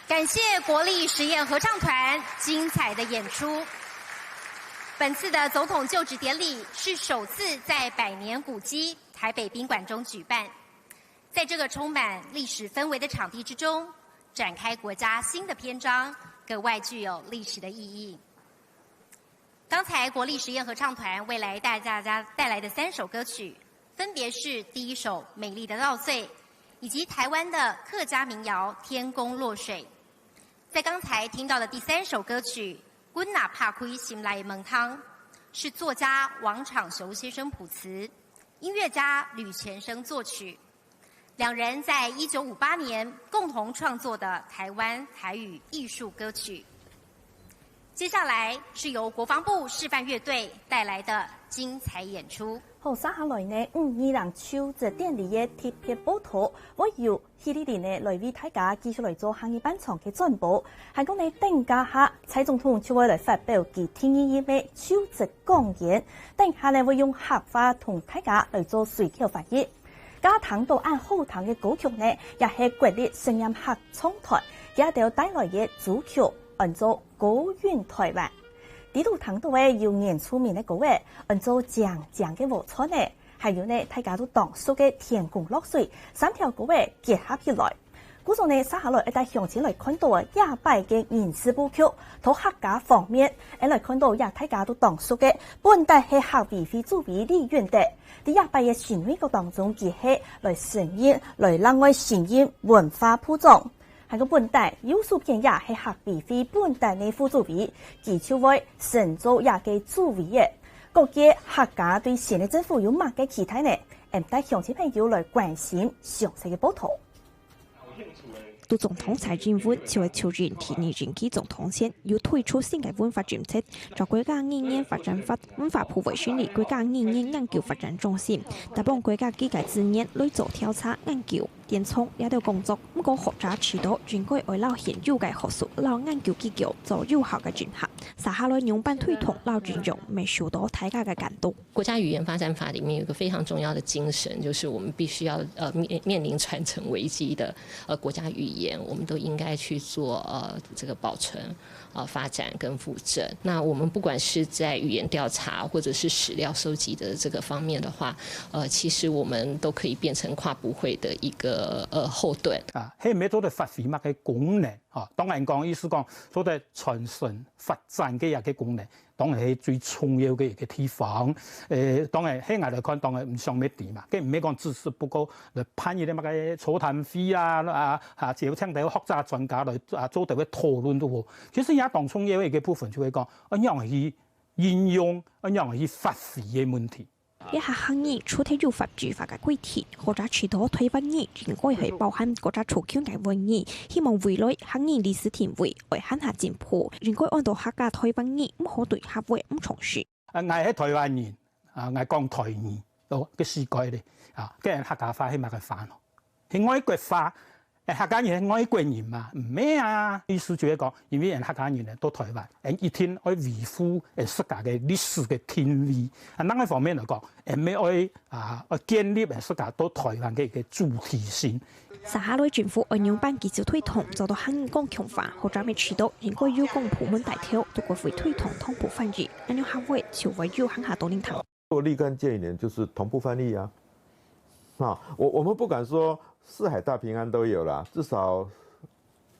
感谢国立实验合唱团精彩的演出。本次的总统就职典礼是首次在百年古迹台北宾馆中举办，在这个充满历史氛围的场地之中，展开国家新的篇章，格外具有历史的意义。刚才国立实验合唱团为来大家带来的三首歌曲，分别是第一首《美丽的稻穗》，以及台湾的客家民谣《天公落水》。在刚才听到的第三首歌曲《阮若拍开心内的门窗》，是作家王昶雄先生谱词，音乐家吕乾生作曲。两人在一九五八年共同创作的台湾台语艺术歌曲。接下来是由国防部示范乐队带来的精彩演出。好，接下來呢，五二零就職典禮个特別報導，會由希麗麗呢來為大家繼續來做客語伴唱个轉播。還講呢，等一下蔡總統就會來發表佢第二任个就職講演，等一下呢會用客話同大家來做隨口翻譯。 這聽著恁好聽个歌曲呢，也係國立實驗合唱團佢兜帶來个主曲，安到《高韻台灣》。裡肚聽著个有原住民个歌仔，安到《靚靚个禾塹》仔，還有呢，大家都當熟个《天公落水》，三條歌仔結合起來。故所呢，接下來愛帶鄉親來看著這擺个人事布局，在客家方面，𠊎來看著這大家都當熟个，本底係客委會主委李允德， 在這擺个新內閣當中，佢係來承認，來另外承認文化部長。還過本底游淑娟也係客委會本底个副主委，佢就會承做這个主委仔。各界客家對新个政府有麼个期待呢？𠊎等鄉親朋友來關心詳細个報導。在總統蔡英文就任第二任期總統前，有推出新个文化政策，照國家語言發展法、文化部會成立國家語言研究發展中心，搭幫國家幾个資源來做調查、研究、典藏這兜工作。毋過學者指導，應該愛摎現有个學術摎研究機構做有效个整合，接下來仰般推動摎應用，乜受到大家个監督。 國家語言發展法裡面有一個非常重要的精神，就是我們必須要呃面面臨傳承危機的呃國家語言，我們都應該去做呃這個保存、呃發展跟復振。那我們不管是在語言調查或者是史料收集的這個方面的話，呃，其實我們都可以變成跨部會的一個呃後盾。啊，係毋係做得發揮麼个功能？吼，當然講，意思講做得傳承發展个一個功能。 當然係最重要个一個地方。誒，當然，係𠊎來看，當然毋想要知嘛。該毋係講只是不過來辦一個麼个座談會啊，啊，啊，邀請到學者專家來啊，做到个討論都好。其實也當重要个一個部分就係講，仰般去應用，仰般去發揮个問題。 這下客語除忒有法制化个規定，學者指導臺灣語應該係包含各種族群个文語，希望未來客語歷史定位會還較進步，應該安到客家臺灣語，毋好對客話毋重視。啊，𠊎係臺灣人，啊，𠊎講臺語，哦，該世界咧，啊，該客家話係麼个話咯？ 係外國話，誒，客家人係外國人嘛？毋係啊！意思就係講，因為𠊎客家人呢，到臺灣，𠊎一定愛維護𠊎自家个歷史个定位。啊，另外一方面來講，𠊎乜愛啊，愛建立𠊎自家到臺灣个一個主體性。接下來政府愛仰般繼續推動，做到客語公共化，學者乜指導應該由公部門帶頭，都過會推動同步翻譯，恁樣客話就會有還較多人聽。 做立竿見影，就是同步翻譯啊。啊，我，我們不敢說四海大平安都有啦，至少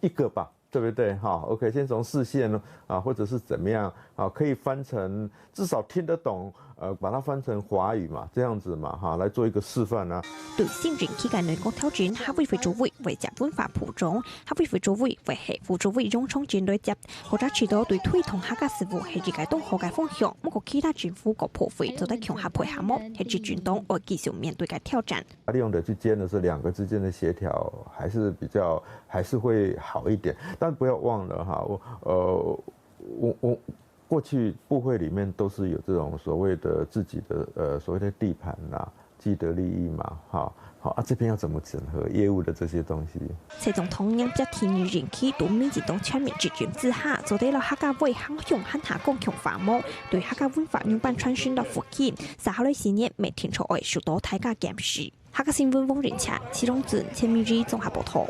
一個吧，對不對？哈，OK，先從四縣啊，或者是怎麼樣啊，可以翻成至少聽得懂，呃，把它翻成華語嘛，這樣子嘛，哈，來做一個示範啊。對新任期个內閣調整，客委會主委會接文化部長，客委會主委會係副主委楊長青來接。 學者指導對推動客家事務係一個當好个方向，毋過其他政府各部會做得共下配合無，係執政黨愛繼續面對个挑戰。利用的去兼的是兩個之間的協調，還是比較，還是會好一點。但不要忘了哈，我，呃，我，我過去部會裡面都是有這種所謂的自己的，呃，所謂的地盤啦， 既得利益嘛，哈，好啊，這邊要怎麼整合業務的這些東西？蔡總統迎接第二任期，在民進黨全面執政之下，做得摎客家話行向還較公共化無？對客家文化仰般傳承到復興，接下來四年乜定著愛受到大家檢視。客家新聞黃仁慈、徐榮俊、陳明仁綜合報導。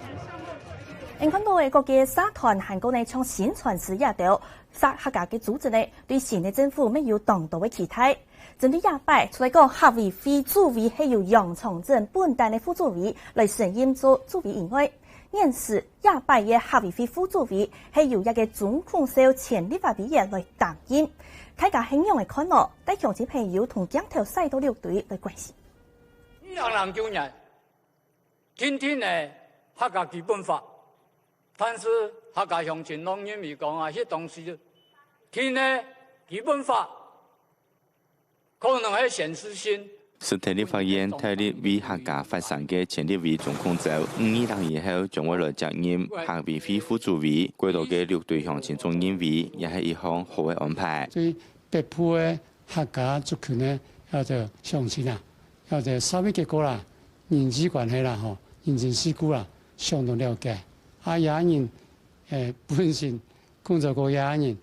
𠊎看到个各个社團還過呢，像新傳師這兜， 煞客家个組織呢，對新个政府乜有當多个期待。針對這擺，除了講客委會主委係由楊長青本旦个副主委來承認做主委以外，現時這擺个客委會副主委係由這个鍾孔紹前立法委員來擔任。大家係仰仔看呢？帶鄉親朋友同鏡頭徙到六堆來關心。二零零九年，定定个客家基本法， 但是客家鄉親攏認為講啊，該當時定个基本法可能係限制性。身體立法院大力為客家發聲个前立委鍾孔紹，五二零以後將會來接任客委會副主委，過多个六堆鄉親總認為，也係一項好个安排。對北部个客家族群个，或者鄉親啊，或者社會結構啦、人際關係啦，吼，人情世故啦，相當了解。啊，這人，誒，本身工作過這人，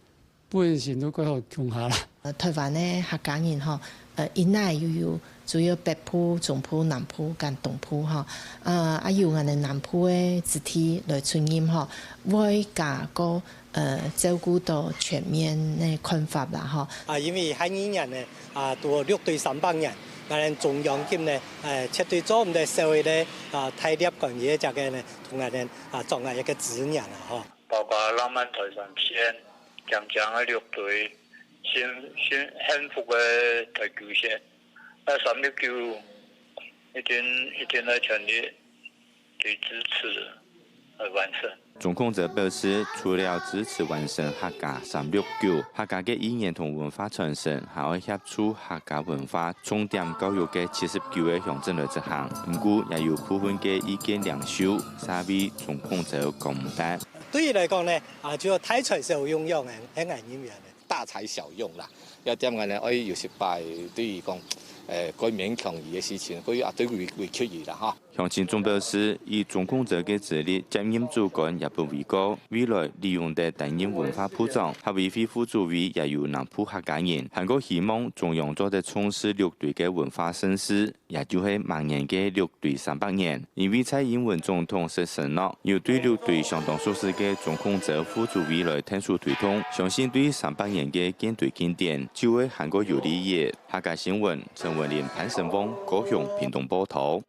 本身都過好共下啦。呃，臺灣个客家人吼，呃，一來又有主要北部、中部、南部跟東部吼，呃，啊，由𠊎等南部个子弟來出任吼，會加過，呃，照顧到全面个看法啦吼。啊，因為下二年呢，啊，都六堆三百年，𠊎等中央級呢，呃，絕對做毋得少一个，啊，大立關係个這个呢，同𠊎等，啊，掌握一个資源啦吼。 包括浪漫台三線、強強个六堆、幸、幸、幸福个台九線，啊三六九一定、一定愛全力去支持。而完成。 鍾孔哲表示，除了支持完成客家三六九，客家个語言同文化傳承，還愛協助客家文化重點教育个七十九个鄉鎮來執行。毋過，也有部分个意見領袖，煞為鍾孔哲講毋得。對佢來講呢，啊，就大材小用樣个，係恁樣个。大材小用啦，這點个呢，愛有時擺對於講，呃，過勉強佢个事情，過啊，對委委屈佢啦哈。鄉親總表示，以鍾孔哲个資歷，接任主管也不為過，未來利用得擔任文化部長、客委會副主委也有南部客家人，還過希望中央做得重視六堆个文化盛事。 也就係明年个六堆三百年。因為蔡英文總統識承諾，有對六堆相當熟識个鍾孔哲副主委來𢯭手推動，相信對三百年个建堆慶典，就會還過有利益。客家新聞，陳文林、潘成旺，高雄屏東報導。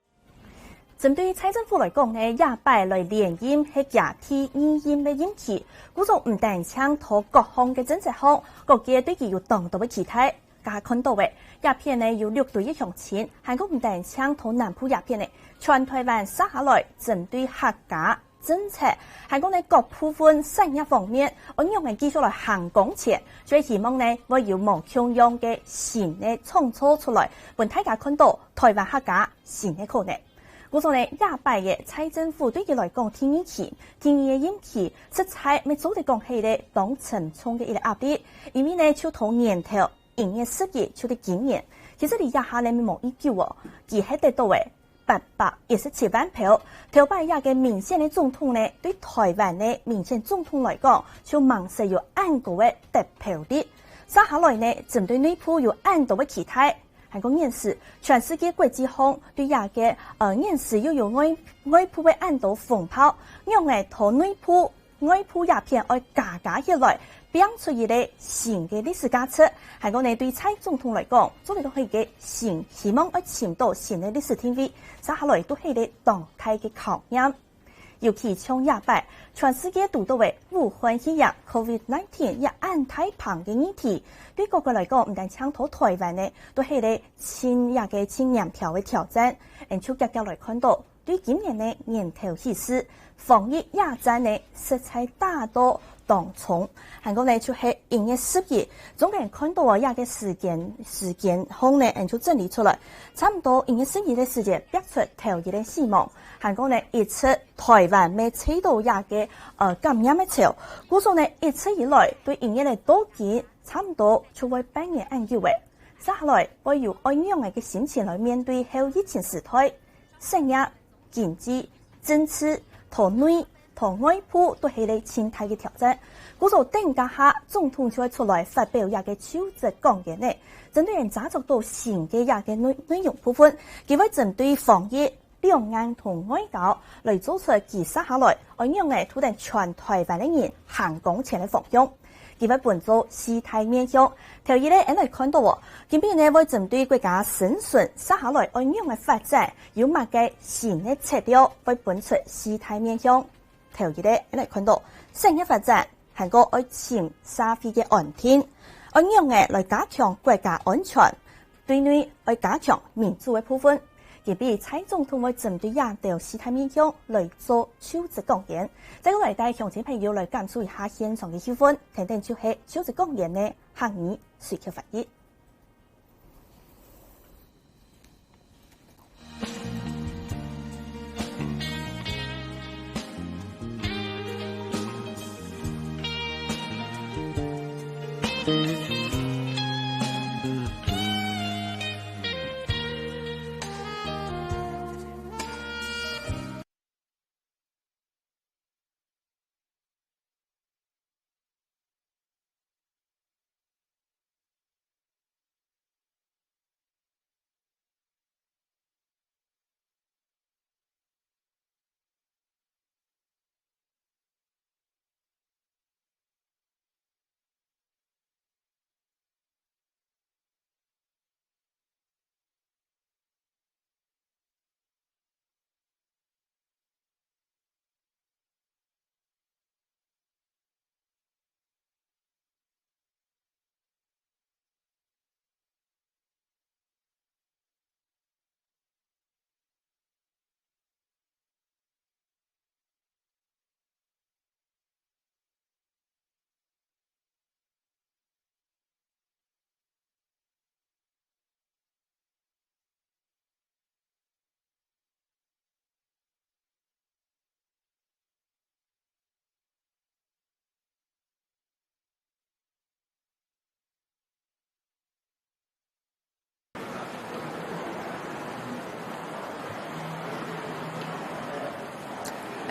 針對蔡政府來講呢，這擺來連任係佢第二任个任期，故所毋單淨在各項个政策項，各界對佢有當多个期待。 大家看到个，這片呢有六堆个鄉親，還過毋單淨在南部這片呢，全臺灣續下來針對客家政策，還過呢各部分產業方面，愛仰仔繼續來行向前，所以希望呢會有無共樣个新个創造出來，分大家看到臺灣客家新个可能。故所呢，這擺个蔡政府對佢來講第二期，第二个任期，實在乜做得講係一個當沉重个一個壓力，因為呢就在年頭 一月十一就係今年。其實離這下呢無幾久哦，佢係得到个八百一十七萬票。頭擺這個民選个總統呢，對臺灣个民選總統來講，就吂識有恁高个得票率。續下來呢，針對內部有恁多个期待，還過現時全世界國際上對這個，呃，現時又有外，外部个恁多風暴，仰仔在內部 外部這片愛加加起來，拚出一個新个歷史價值。還過呢，對蔡總統來講，做得講係一個新希望愛尋到新个歷史定位，續下來都係一個當大个考驗。尤其像這擺，全世界堵到个武漢肺炎COVID nineteen這恁大棚个議題，對各國來講，毋單淨在臺灣呢，都係一個盡這個盡嚴挑个挑戰。𫣆就遽遽來看到， 對今年个年頭起勢，防疫這戰呢，實在打到當重。還過呢，就係一月十一，總共看到啊，這個時間，時間項呢，𫣆就整理出來，差毋多一月十一个時間，逼出頭一個死亡。還過呢，一直臺灣乜吹到這個，呃，感染个潮，故所呢，一直以來對一月个到今，差毋多就會半年恁久个。續下來，會有愛仰仔个心情來面對後疫情時代？ 產業、經濟、政治，在內、在外部都係一個盡大个挑戰。故所等一下，總統就會出來發表這個就職講演呢。針對𫣆查著到新个這個內，內容部分，佢會針對防疫、兩岸同外交來做出佢續下來愛仰仔渡等全臺灣个人行向前个方向。 佢會分做四大面向。頭一個，𫣆來看到哦，今晡日呢會針對國家生存續下來愛仰仔發展，有麼个新个策略，會分出四大面向。頭一個，𫣆來看到產業發展，還過愛尋社會个安定，愛仰仔來加強國家安全， 對內愛加強民主个部分。今晡日蔡總統會針對這兜四大面向來做就職講演。再過來帶鄉親朋友來感受一下現場个氣氛，跈等就係就職講演个客語隨口翻譯。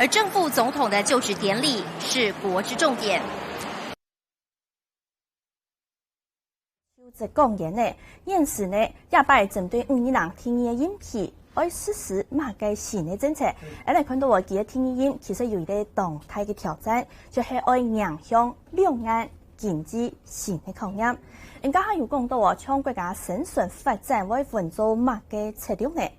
而正副总统的就职典礼是国之重点。就職講演呢，現時呢，這擺針對吳怡農第二个任期，愛實施麼个新个政策？𠊎來看到哦，佢个第二任其實有一個當大个挑戰，就係愛迎向兩岸經濟新个考驗。人家還有講到哦，像國家生存發展會分做麼个策略呢？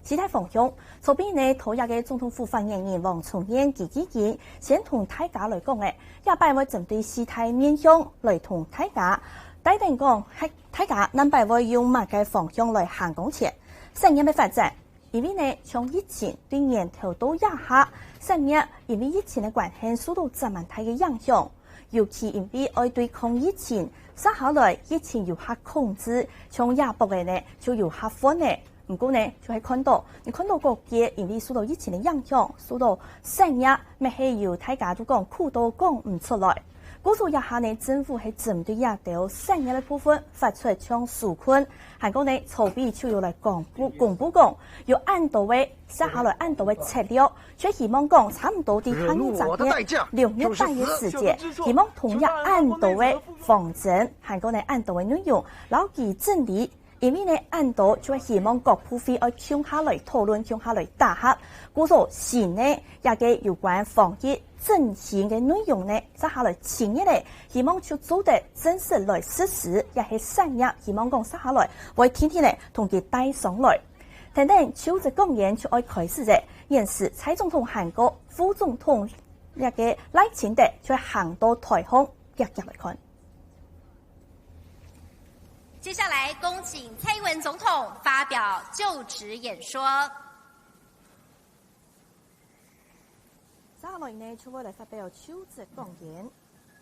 四大方向，昨晡日呢，桃園个總統府發言人黃聰燕佢已經先同大家來講了，這擺會針對四大面向來同大家帶等講，大家南擺會用麼个方向來行工前。產業个發展，因為呢，像疫情對年頭到這下，產業因為疫情个關係受到真蠻大个影響，尤其因為愛對抗疫情，接下來疫情有較控制，像這駁仔呢，就有較穩了。 毋過呢，就係看到，你看到各界因為受到疫情个影響，受到產業乜係有大家都講苦到講毋出來。故所這下呢，政府係針對這兜產業个部分發出像紓困，還過呢，籌備就有來公布公布講，有恁多个，接下來恁多个策略，就希望講差毋多在下二十月、六月、八月時節，希望同這恁多个方針，還過呢恁多个內容，摎佢整理 因為呢，恁多就會希望各部會愛共下來討論，共下來打合。故所新呢，這個有關防疫振興个內容呢，接下來七月呢，希望就做得正式來實施，也係產業，希望講接下來會天天呢同佢帶上來。等等就職講演就愛開始了，現時蔡總統還過副總統這個賴清德就會行到台項，遽遽來看。 接下來，恭請蔡英文總統發表就職演說。接下來呢，就會來發表就職講演。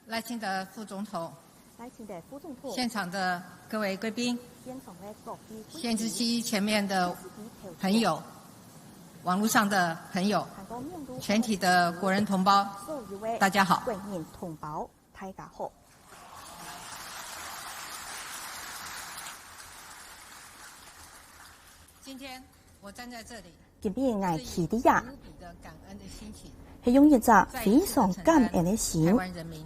賴清德副總統，賴清德副總統，現場的各位貴賓，現場个各位貴賓，新聞機前面的朋友，網路上的朋友，全體的國人同胞，大家好。國人同胞，大家好。 今天我站在這裡，今晡日𠊎企在這，是以無比的感恩的心情，係用一隻非常感恩个心，再一次地承擔台灣人民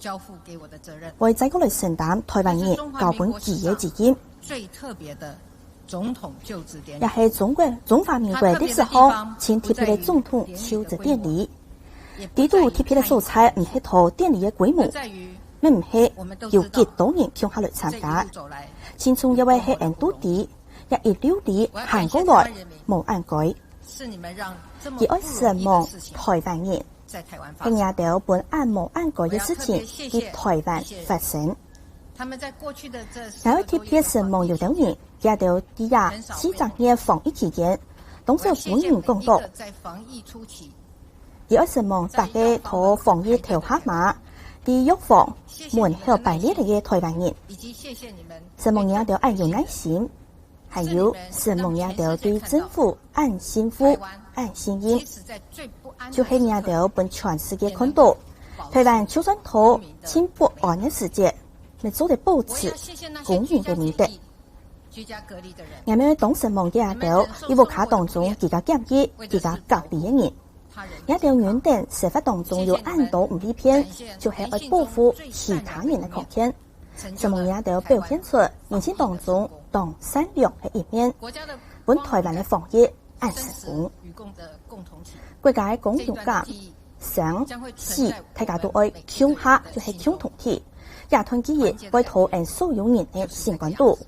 交付給我的責任。會再過來承擔台灣人交分佢个責任。這是中華民國史上最特別的 總統就職典禮。也係中國，中華民國歷史上盡特別个總統就職典禮。佢特別个所在毋係在典禮个規模，乜毋係有幾多人共下來參加。盡重要个係𠊎兜知，這一路裡行過來無恁該。佢愛承蒙台灣人， 係𠊎兜分恁無恁該个事情在台灣發生。𠊎愛特別承蒙有兜人，佢兜在這四隻月防疫期間，當少分人講到。佢愛承蒙大家在防疫頭下嘛，在藥房門口排列个台灣人，承蒙你兜恁有耐心。 還有承蒙你兜對政府恁信服、恁信任，就係你兜分全世界看到，台灣就算在盡不安个時節，乜做得保持公民个美德。𠊎乜愛當承蒙你兜，在屋下當中居家檢疫、居家隔離个人。 你兜原本生活當中有恁多毋利便，就係愛保護其他人个康健。承蒙你兜表現出人性當中當善良个一面，分台灣个防疫恁成功。國家个光榮感，生、死，大家都愛共下，就係共同體。這團結會在𠊎所有人个心肝肚。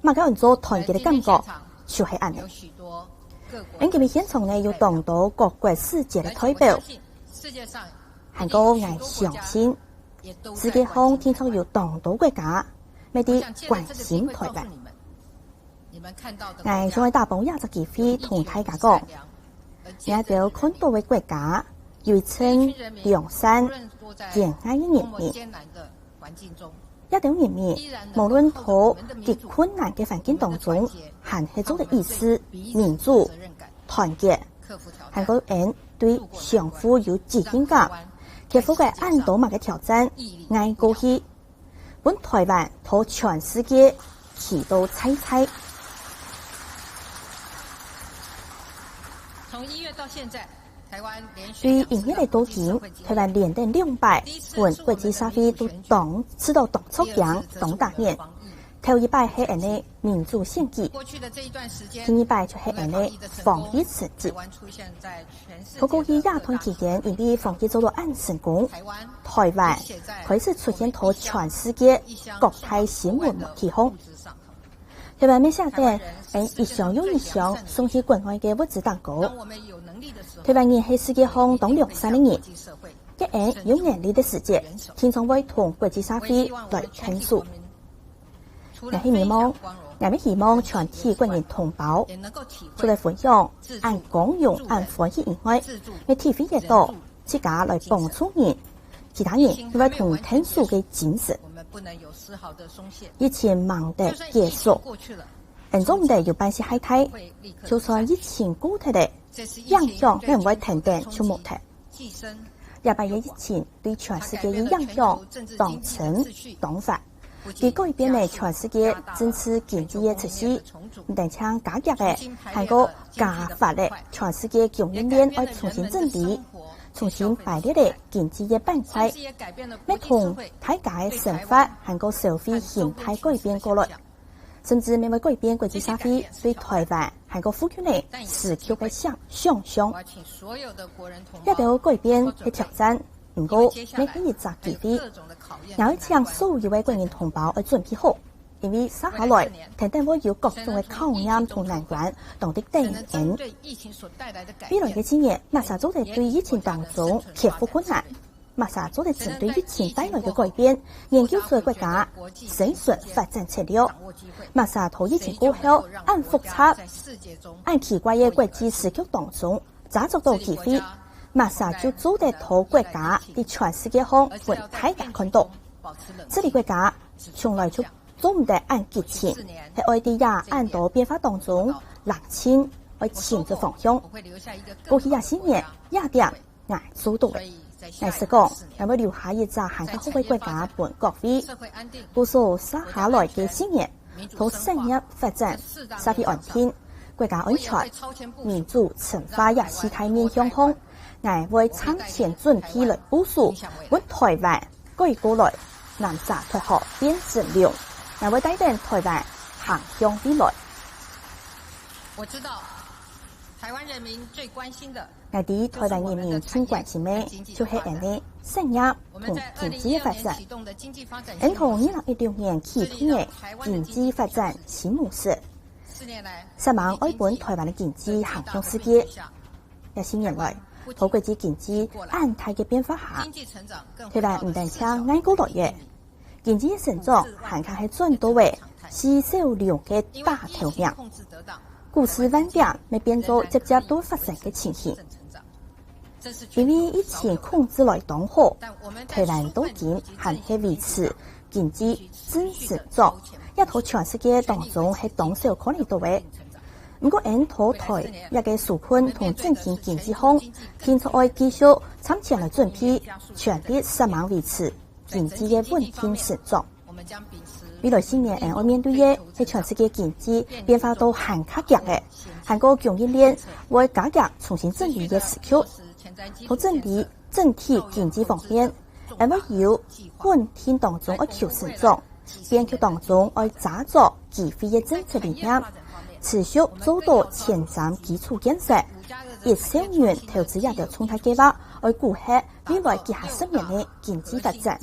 麼个安到團結个感覺，就係恁呢。𠊎今晡日現場呢有當多各國使節个代表，還過𠊎相信，世界上定著有當多國家，乜在關心台灣。𠊎想愛打幫這隻機會同大家講，你兜看到个國家，有一陣良善、仁愛个人民。 這兜人民，無論在極困難个環境當中，還係做得意識、民主、團結，還過𠊎對相互有責任感，克服个恁多麼个挑戰，挨過去，分台灣在全世界企到在在。從一月到現在，對一月个到今，台灣連等兩擺分國際社會都當，試著當著驚、當打眼。頭一擺係𫣆个民主選舉，第二擺就係𫣆个防疫成績。在過去這段期間，因為防疫做到恁成功，台灣開始出現在全世界各大新聞媒體項。台灣乜寫等𫣆一箱又一箱送去國外个物資當中。台灣人係世界項當良善个人，該𫣆有能力个時節，定著會同國際社會來𢯭手。𠊎係希望，𠊎乜希望全體國人同胞，除了分享恁光榮、恁歡喜以外，乜體會得著自家來幫助人，其他人乜會同你𢯭手个精神。疫情吂得結束，𫣆做毋得有半息懈怠，就算疫情過忒了，影響乜毋會跈等就無忒。這擺个疫情對全世界个影響當深當闊，佢改變了全世界政治經濟个秩序，毋單淨加劇了，還過加法了全世界供應鏈愛重新整理，重新排列了經濟个板塊，乜同大家个生活還過消費形態改變過來。 甚至乜會改變國際社會對台灣還過附近个時區个想，想像。這兜改變係挑戰，毋過乜係一隻機會。𠊎愛請所有个國人同胞愛準備好，因為接下來跈等會有各種个考驗同難關，當在等𫣆。未來个七年，麼儕做得對疫情當中克服困難？ 麼儕做得針對疫情帶來个改變，研究出國家生存發展策略？麼儕在疫情過後恁複雜、恁奇怪个國際時局當中，抓著著機會？麼儕就做得在國家在全世界項分大家看著？治理國家從來就做毋得恁激情，係愛在這恁多變化當中冷靜，愛尋著方向。過去這四年，這點 𠊎做著了。𠊎識講，𠊎會留下一隻還較好个國家分各位。故所接下來个四年，在產業發展、社會安定、國家安全、民主深化這四大面向項，𠊎會超前準備來部署，分台灣改過來，南沙大學變成龍。𠊎會帶等台灣行向未來。我知道，台灣人民最關心的 𠊎知台灣人民盡關心个，就係𫣆个產業同經濟个發展。𫣆在二零一六年啟動个經濟發展新模式，煞猛愛分台灣个經濟行向世界。這四年來，在國際經濟恁大个變化下，台灣毋單淨挨過來个， 經濟个成長還較係轉到个四小龍个大頭名，股市萬點乜變做直接都發生个情形。因為疫情控制來當好，台灣到今還係維持經濟正成長，這在全世界當中係當少看得著个。毋過𫣆在台灣个紓困同振興經濟項，定著愛繼續超前來準備，全力煞猛維持 經濟个穩定成長。未來四年，𫣆愛面對个係全世界經濟變化到還較劇烈，還過供應鏈會加劇重新整理个時局。在整理整體經濟方面，𫣆會由穩定當中愛求成長，變局當中愛抓著機會个政策理念，持續做到前瞻基礎建設，一少銀投資這兜重大計畫，愛鼓勵 未來幾下十年个經濟發展。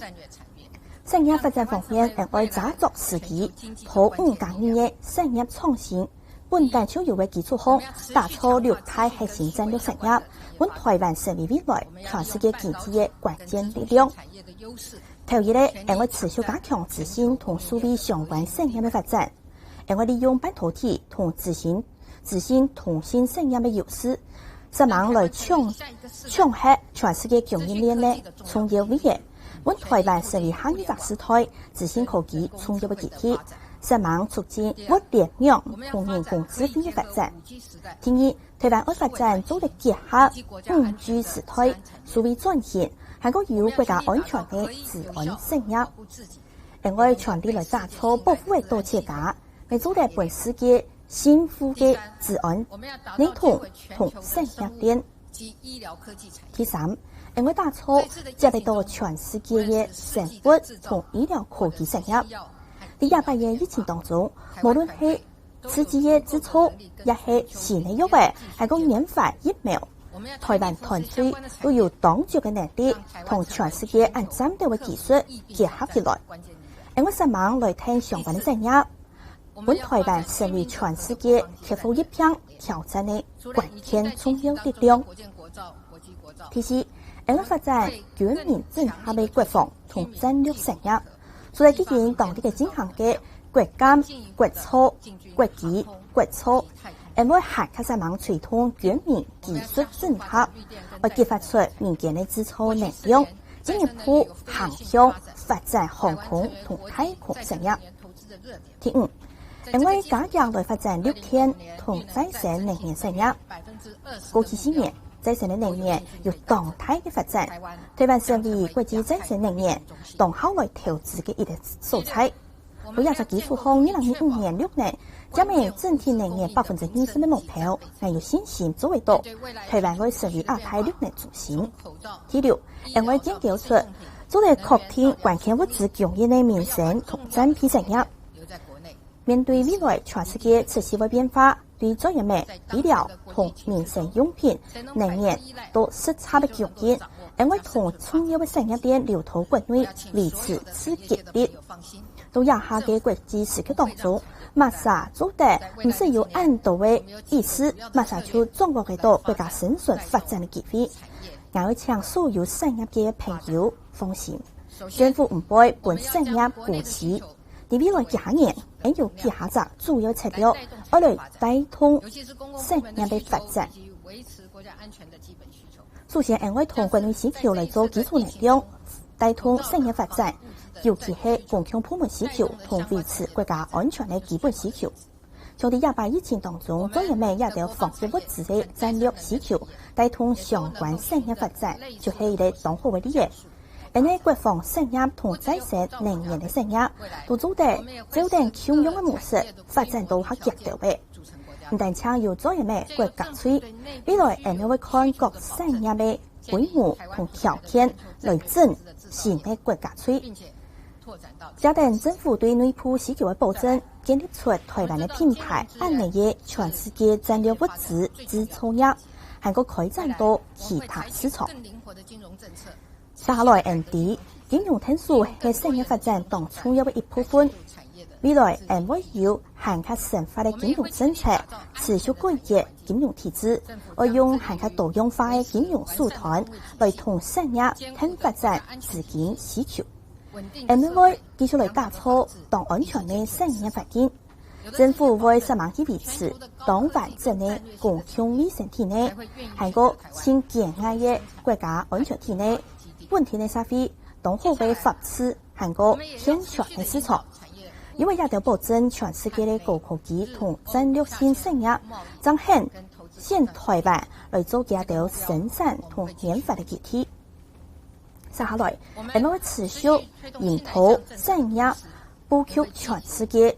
產業發展方面，𫣆愛抓著時機，在五加二个產業創新、本底就有个基礎項，打造六大核心戰略產業，分台灣成為未來全世界經濟个關鍵力量。頭一个，𫣆愛持續加強資訊同數位相關產業个發展。 𫣆會利用半導體同資訊、資訊通信產業个優勢，煞猛來搶，搶核全世界供應鏈个重要位置，分台灣成為下一隻世代資訊科技重要个基地，煞猛促進物聯網同人工智慧个發展。第二，台灣愛發展做得結合五G時代、數位轉型，還過有國家安全个資安產業。 𫣆愛全力來打造保護个多自家，乜做得分世界信服个資安、認同同產業鏈。第三，𠊎會打造接得到全世界个生物同醫療科技產業。在這擺个疫情當中，無論係試劑个製造，也係新个藥物，還過研發疫苗，台灣團隊都有當足个能力，同全世界恁尖端个技術結合起來。𠊎會煞猛來聽相關个產業，分台灣成為全世界克服疫病挑戰个關鍵重要力量。第四，𠊎會發展軍民整合个國防同戰略產業，除了經營當地个進行个國監、國造、國機、國造，𠊎會還較煞猛推動軍民技術整合，愛激發出民間个製造能量，進一步行向發展航空同太空產業。第五，𠊎會加強來發展綠電同再生能源產業。過去四年，再生个能源有當大个發展，台灣成為國際再生能源當好來投資个一個所在。在這隻基礎項，二零二五年六月，將會增添能源百分之二十个目標，𠊎有信心做得到，台灣會成為亞太綠能中心。第六，𠊎會研究出做得確定關鍵物資供應个民生同戰備產業。面對未來全世界持續會變化，對在野物、醫療同民生用品、能源到食材个供應，𠊎會同重要个產業鏈留到國內維持自給率。在這下个國際時局當中，麼儕做得毋使有恁多个意思，麼儕就掌握得到國家生存發展个機會。𠊎會請所有產業界个朋友放心，政府毋會分產業孤栖。 在未來幾下年，𠊎有幾下隻主要策略，愛來帶動產業个發展。首先，𠊎會同國內需求來做基礎能量，帶動產業發展，尤其係公共部門需求同維持國家安全个基本需求。像在這擺疫情當中，在野物這兜防疫物資个戰略需求，帶動相關產業發展，就係一個當好个例仔。 𠊎等个國防產業同再生能源个產業，都做得照等共樣个模式發展到較遽兜仔。毋單淨有在野物國家隊，未來𠊎等會看各產業个規模同條件來整新个國家隊。加等政府對內部需求个保證，建立出台灣个品牌恁仔个全世界戰略物資製造業，還過開展到其他市場。 接下來，𠊎等知，金融𢯭手係產業發展當重要个一部分。未來，𠊎等會有還較深化个金融政策，持續改革金融體制，愛用還較多樣化个金融手段來同產業𢯭發展資金需求。𠊎等會繼續來打造當安全个產業環境， 政府會煞猛去維持當完整个公共衛生體系，還過盡堅硬个國家安全體系，穩定个社會，當好个法治，還過健全个市場。因為這兜保證全世界个高科技同戰略性產業，正係選台灣來做這兜生產同研發个基地。接下來，𠊎等會持續引導產業 布局全世界，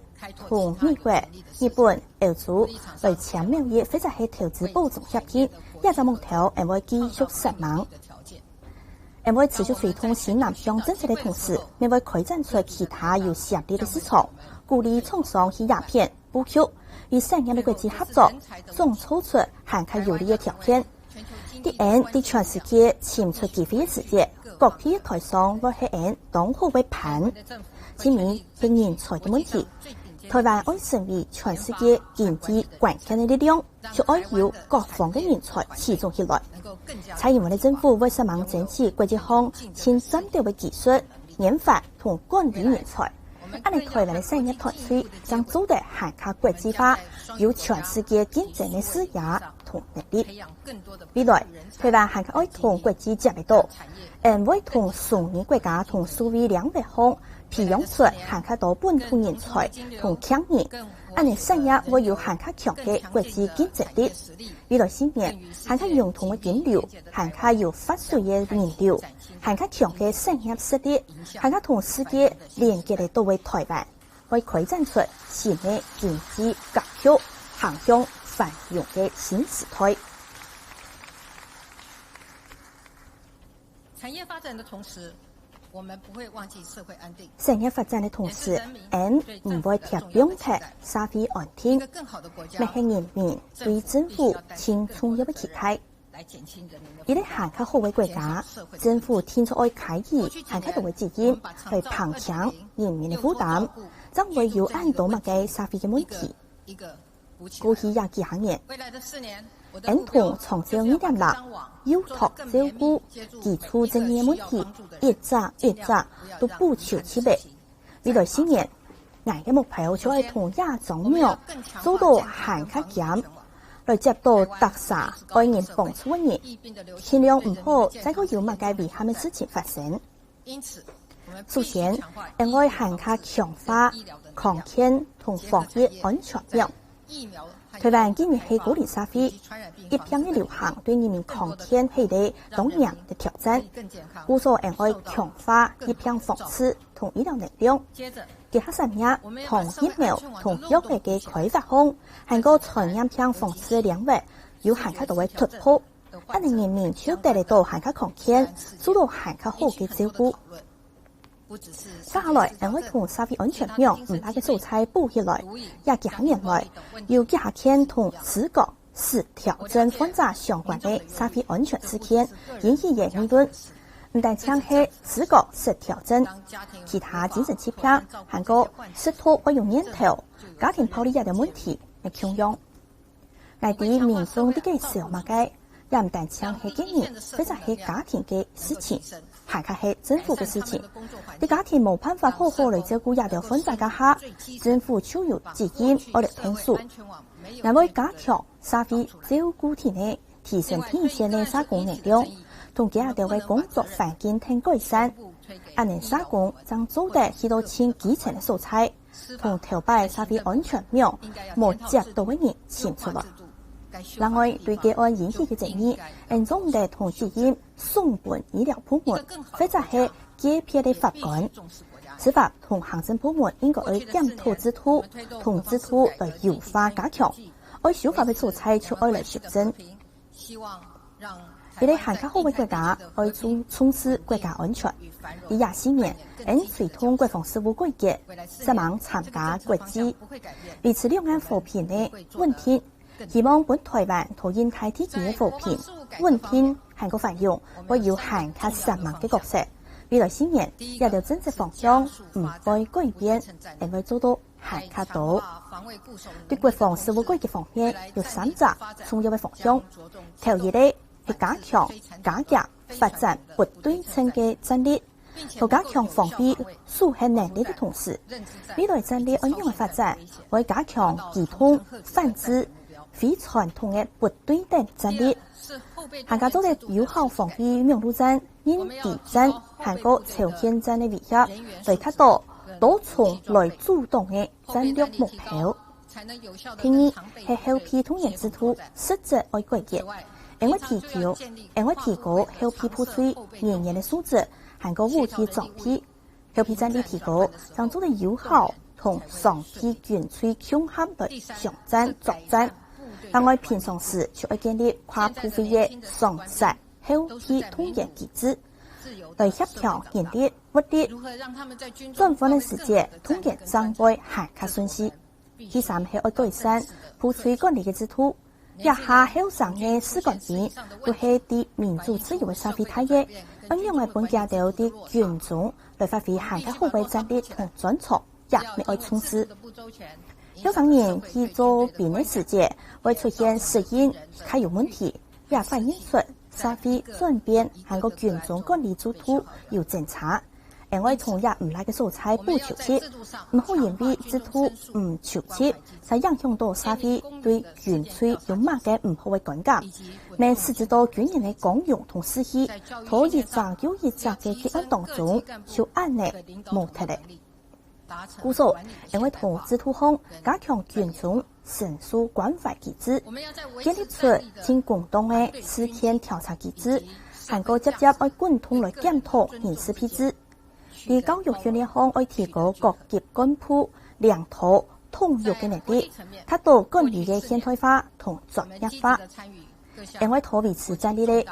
同美國、日本、歐洲來簽貿易或者係投資保障協議，這隻目標𠊎等會繼續煞猛。𠊎等會持續推動新南向政策个同時，𠊎等會開展出其他有潛力个市場，鼓勵廠商去這片布局，與產業个國際合作，創造出還較有利个條件。 在𠊎等在全世界尋出機會个時節，各地个台商會係𠊎等當好个伴。第二係人才个問題。台灣愛成為全世界經濟關鍵个力量，就愛有各方个人才集中起來。蔡英文个政府會煞猛爭取國際上盡尖端个技術、研發同管理人才。恁仔台灣个產業團隊正做得還較國際化，有全世界競爭个視野同能力。 未來，台灣還較愛同國際接得到，𠊎等會同雙語國家同數位領域項培養出還較多本土人才同強人，恁仔產業會有還較強个國際競爭力。未來四年，還較融通个金流，還較有活水个人流，還較強个產業實力，還較同世界連結得到个台灣， 會開展出新个經濟格局，行向繁榮个新時代。產業發展的同時，我們不會忘記社會安定。產業發展的同時，俺毋會忒放忒社會安定，乜係人民對政府盡重要个期待。一個還較好个國家，政府定著愛開予還較多个資金，來減輕人民个負擔，正毋會有恁多麼个社會个問題。 過去這幾下年，俺同長照二點零、幼托照顧、基礎責任个問題，一隻一隻都補救起來。未來四年，𠊎个目標就愛同這張網做到還較堅，來接到逐儕愛人幫助个人，盡量毋好再過有麼个遺憾个事情發生。 首先，𠊎愛還較強化康健同防疫安全網。臺灣今年係高齡社會，疫病个流行對人民康健係一個當嚴个挑戰。故所，𠊎愛強化疫病防治同醫療能力。結合產業同疫苗同藥物个開發項，還過傳染病防治个領域，有還較多个突破。 恁仔人民就得著還較康健，做到還較好个照顧。接下來，𠊎會同社會安全網毋罅个所在補起來。這幾下年來，有幾下件同視覺失調症患者相關个社會安全事件引起个議論。毋單淨係視覺失調症，其他精神疾病，還過食毒會有念頭、家庭暴力這兜問題，也共樣。 𠊎知民眾在該愁麼个，也毋單淨係個人或者係家庭个事情，還較係政府个事情。在家庭無辦法好好來照顧這兜患者个下，政府就有責任愛來𢯭手。𠊎會加強社會照顧體系，提升第一線个社工能力，同佢兜个工作環境添改善，恁仔社工正做得去到盡基層个所在， 同頭擺社會安全網無接著个人尋出來。另外，對個案引起个爭議，𠊎總得同責任送分醫療部門，或者係界別个法官。司法同行政部門應該愛檢討制度，同制度來優化加強，愛修法个所在就愛來修正。 一個還較好个國家，愛重，重視國家安全。這四年，𠊎推動國防事務改革，煞猛參加國際，維持兩岸和平个穩定，希望分臺灣同印太地區个和平、穩定還過繁榮，會有還較煞猛个角色。未來四年，這兜政策方向毋會改變，𠊎會做到 還較多。對國防事務改革方面，有三隻重要个方向。頭一個係加強、加強發展不對稱个戰力，在加強防衛戍核能力个同時，未來戰力愛仰般發展，會加強機動、反制、非傳統个不對等戰力，還加做得有效防衛網路戰、 認知戰還過超限戰个威脅，來達到多重來阻擋个戰略目標。第二，係後備動員制度實質愛改革。𠊎會提高，𠊎會提高後備部隊人員个素質，還過武器裝備。後備戰力提高，正做得有效同常備軍隊共下來相戰作戰。另外，平常時就愛建立跨部會个常設 後備動員機制，來協調人力、物力。轉換个時節，動員正會還較順序。第三係愛改善部隊管理个制度。這下後生个士官兵都係在民主自由个社會大个，仰般來分佢兜在軍中來發揮還較好个戰力同專長，也乜愛重視。 後生人去做兵个時節，會出現適應較有問題，也反映出社會轉變還過軍中管理制度有精差。𠊎愛同這毋罅个所在補救起，毋好因為制度毋周全，才影響到社會對軍隊有麼个毋好个觀感。乜使得到軍人个光榮同士氣，在一隻又一隻个劫案當中，就恁仔無忒了。 故所，𠊎會在制度項加強軍中申訴關懷機制，建立出盡公道个事件調查機制，還過輒輒愛滾動來檢討人事配置。在教育訓練項愛提高各級幹部領導統御个能力，達到管理个現代化同專業化。𠊎會在維持戰力个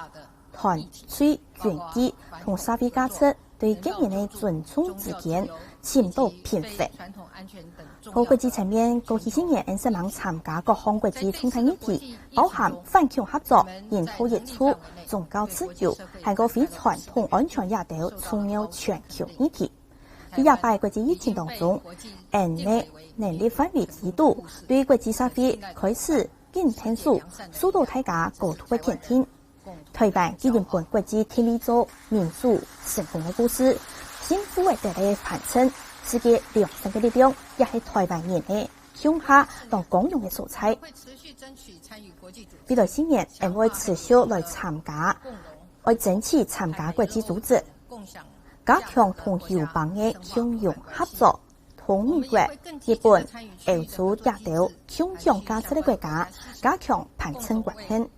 團隊、根據同社會價值對個人个尊重之間尋到平衡。在國際層面，過去十年，𫣆煞猛參加各項國際重大議題，包含反恐合作、人道益處、宗教自由，還過非傳統安全這兜重要全球議題。在這擺國際疫情當中，𫣆个能力範圍之肚，對國際社會開始緊𢯭手，受到大家高度个肯定。台灣既經分國際定位做民主成功个故事，幸福个得來反證，世界良善个力量也係台灣人个共下當光榮个所在。未來十年，𫣆會持續來參加，愛爭取參加國際組織，加強同友邦个共榮合作，同美國、日本、歐洲這兜共享價值个國家加強攀親關係。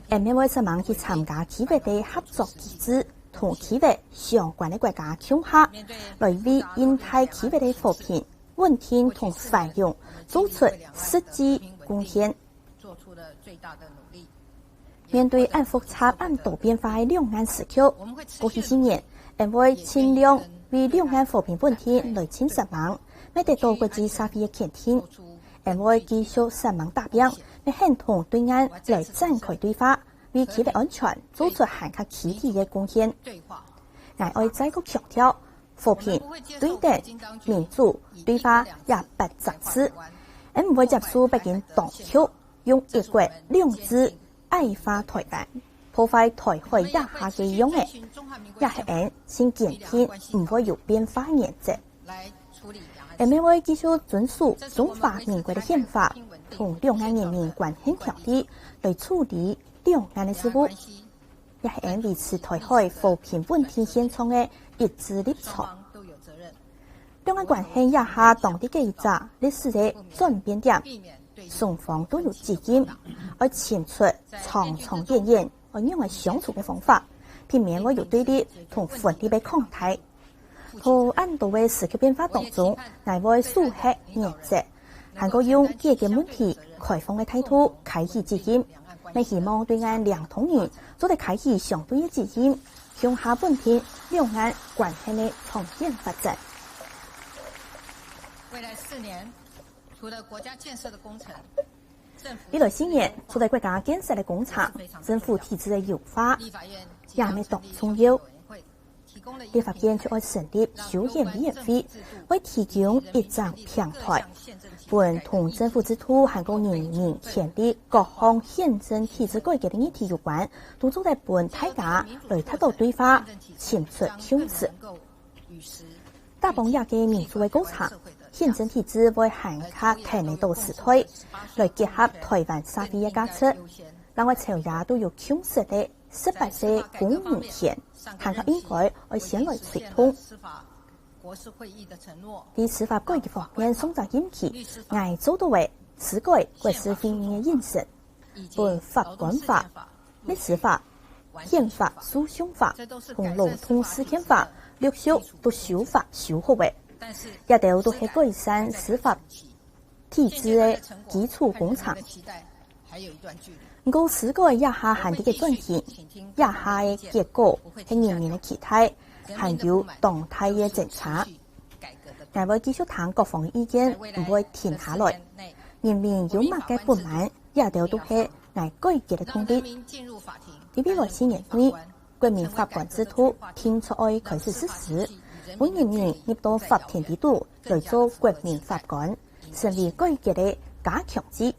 𫣆會煞猛去參加區域个合作機制，同區域相關个國家共下，來為印太區域个和平、穩定同繁榮做出實際貢獻。面對恁複雜、恁多變化个兩岸時局，過去十年，𫣆會盡量為兩岸和平穩定來盡煞猛，愛得到國際社會个肯定。𫣆會繼續煞猛打拚，愛肯同對岸來展開對話，為區域安全做出還較具體个貢獻。𠊎愛再過強調，和平、對等、民主、對話這八隻字，𫣆毋會接受北京當局用一國兩制矮化台灣，破壞台海這下个樣仔，這係𫣆盡堅定毋會有變化个原則。𫣆會繼續遵守中華民國个憲法同兩岸人民關係條例來處理兩岸个事務，也係𫣆維持台海和平穩定現狀个一致立場。兩岸關係這下當在該一隻歷史个轉變點，雙方都有責任，愛尋出長長遠遠愛仰仔相處个方法，避免會有對立同分裂个擴大。在恁多个時局變化當中，𠊎會守核原則，還過用解決問題開放个態度開啟責任。𠊎希望對岸兩黨人做得開啟相對个責任，共下穩定兩岸關係个長遠發展。未來四年，除了國家建設的工程，未來四年，除了國家建設个工程，政府體制个優化也係當重要。立法院就愛成立修憲委員會，愛提供一隻平台，分同政府制度還過人民權利各項憲政體制改革个議題有關，都做得分大家來達到對話，尋出共識。 打拚這个民主个過程，憲政體制會還較跈得到時代，來結合台灣社會个價值，另外朝野都有共識个十八歲公民權，還較應該愛先來推動。在司法改革方面，上隻任期，𠊎做到个司改國是會議个認識， 分法官法、歷史法、憲法、訴訟法同勞動事件法陸續都修法修好个，這兜都係改善司法體制个基礎工程。毋過司改這下還在該轉型，這下个結果係人民个期待，還有當大个精差。 𠊎會繼續聽各方个意見，毋會停下來。人民有麼个不滿，這兜都係𠊎改革个動力。在未來四年內，國民法官制度定著愛開始實施，分人民入到法庭裡肚來做國民法官，成為改革个加強劑。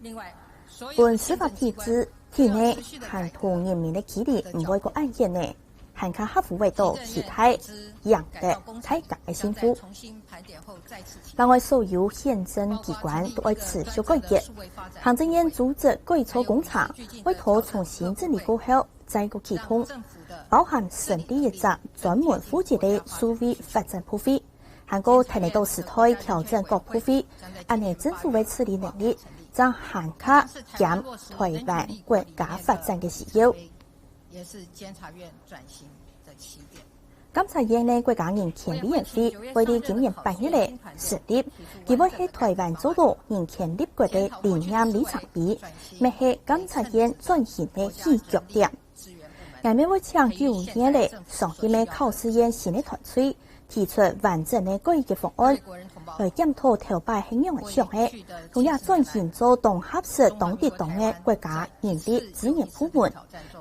分司法體制體內還同人民个距離毋會過恁遠呢， 還較合乎到期待，贏得大家个幸福。另外，所有憲政機關都愛持續改革，行政院組織改造工程，愛到重新整理過後，再過啟動，包含成立一隻專門負責个數位發展部會，還過跈得到時代調整各部會，恁呢政府个治理能力，正還較兼台灣國家發展个需要。 也是監察院轉型的起點。監察院个國家人權委員會會在今年八月个成立，佢會係台灣做到人權立國个理念里程碑，乜係監察院轉型个起腳點。𠊎乜會請九月个上級个考試院新个團隊，提出完整个改革方案，來檢討頭擺係仰仔想个，同這轉型做當合適、當適當个國家人力資源部門，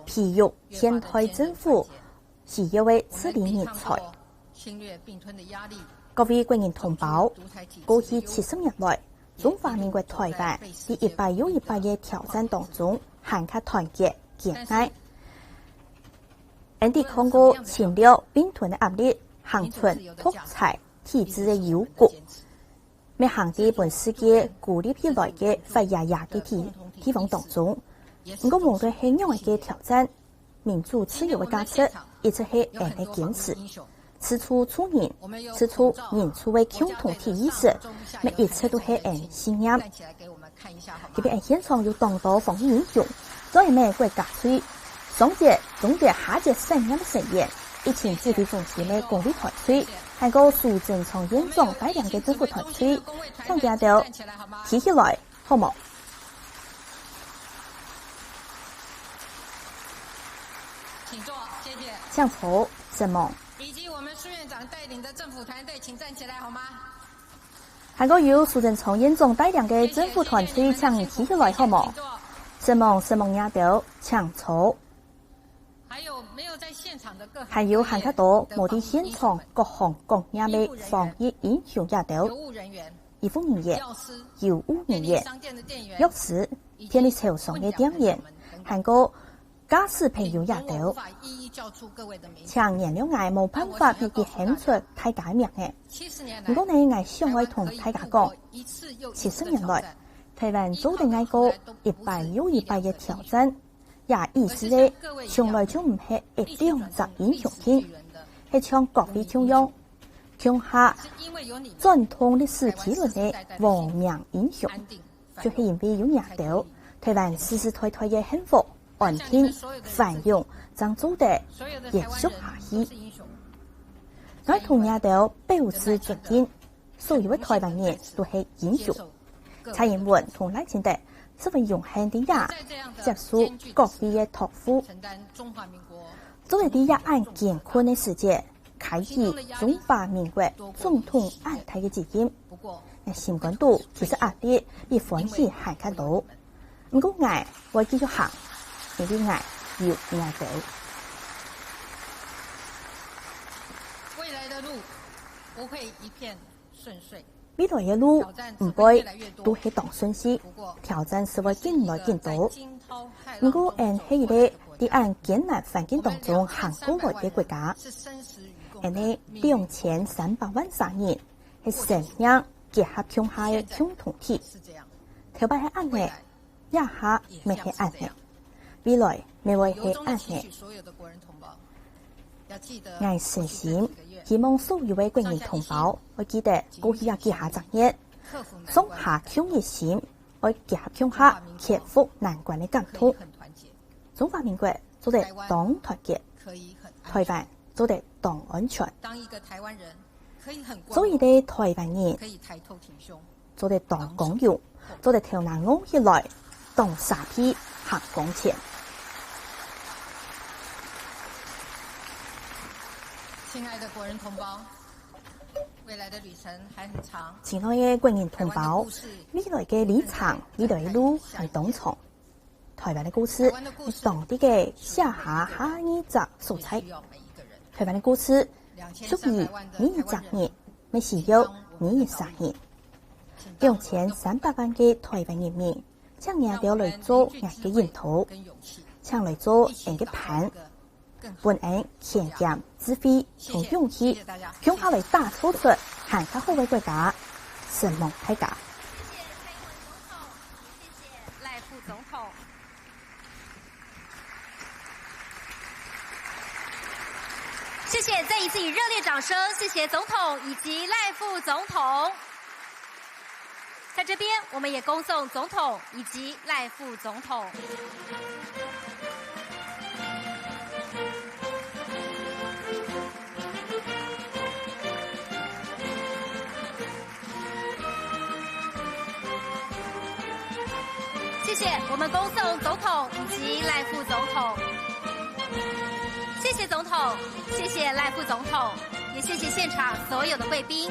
培育現代政府需要个治理人才。各位國人同胞，過去七十年來，中華民國台灣在一擺又一擺个挑戰當中，還較團結堅毅。𫣆抵抗過侵略併吞个壓力，行出獨裁體制个幽谷，乜行在分世界孤立起來个闊壓壓个地地方當中。毋過，無論係仰仔个挑戰，民主自由个價值一直係𫣆个堅持。 處處助人，處處人助个共同體意識，乜一直都係𫣆信念。今晡日𫣆現場有當多防疫英雄，在𫣆國家隊，上節、中節、下節實驗个成員，疫情指揮中心个公衛團隊，還過蘇貞昌院長帶領个政府團隊，請佢兜企起來，好無？請坐，謝謝。請坐，承蒙。 以及我們蘇院長帶領的政府團隊，請站起來好嗎？還過由蘇貞昌院長帶領个政府團隊，請你企起來好無？承蒙，承蒙若兜，請坐。還有沒有在現場的各行各業，還有還較多無在現場各行各業个防疫英雄若兜，醫護人員、醫護人員、藥師、郵務人員、便利商店的店員、藥師、便利超商个店員，還過 駕駛朋友若兜，請原諒𠊎無辦法一一喊出大家个名仔。毋過呢，𠊎想愛同大家講，七十年來，台灣做得挨過一擺又一擺个挑戰，也意思係，從來就毋係一兩隻英雄定，係像各位共樣，共下轉動歷史齒輪个亡命英雄。 就係因為有若兜，台灣世世代代个幸福、安定、繁榮，正做得延續下去。𠊎同若兜表示尊敬，所有个台灣人都係英雄。蔡英文同賴清德十分榮幸在這接受各位个託付。做得在這恁艱困个時節， 開啟中華民國總統恁大个責任。𠊎心肝肚其實壓力比歡喜還較多。毋過𠊎會繼續行，因為𠊎有若兜。未來的路不會一片順遂。 未來个路毋會都係當順序，挑戰斯會緊來緊多。毋過，𫣆係一個在恁艱難環境當中行過來个國家。𫣆係兩千三百萬儕人，係生命結合共下个共同體。頭擺係恁仔， 這下乜係恁仔，未來乜會係恁仔。𠊎誠心希望所有个國人同胞會記得過去這幾下隻月，上下共一心，愛結合共下克服難關个感動。中華民國做得當團結，台灣做得當安全。 做一個台灣人，做得當光榮，做得頭那昂起來，當沙鼻行向前。親愛的國人同胞，未來的旅程還很長。親愛个國人同胞，未來个旅程，未來个路還當長。 台灣个故事，係當值得寫下下二隻所在。台灣个故事，屬於每一隻人，乜需要每一儕人。兩千三百萬个台灣人民，請你兜來做𠊎个引導，請來做𫣆个伴， 分𫣆勤儉、智慧同勇氣，共下來打造出還較好个國家。承蒙大家。謝謝蔡英文總統，以及謝謝賴副總統。謝謝，再一次以熱烈掌聲，謝謝總統以及賴副總統。 在這邊，我們也恭送總統以及賴副總統。謝謝，我們恭送總統以及賴副總統。谢谢总统，谢谢赖副总统，也谢谢现场所有的贵宾。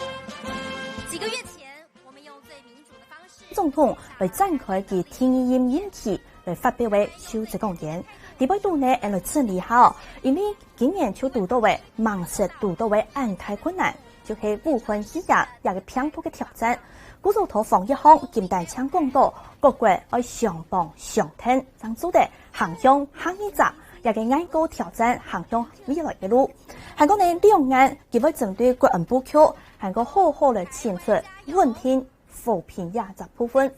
几个月前，我们用最民主的方式，总统来展開佢第二任任期來發表个就職講演。裡背肚呢，俺來整理下哦，因為今年就堵到个，忙實堵到个恁大困難，就係武漢肺炎這个病毒个挑戰。故所在防疫項，今單淨講到，各國愛相幫相𢯭，正做得行向下一隻，這个愛過挑戰，行向未來个路。還過呢，兩岸佢會針對國安布局，還過好好來尋出穩定和平這隻部分。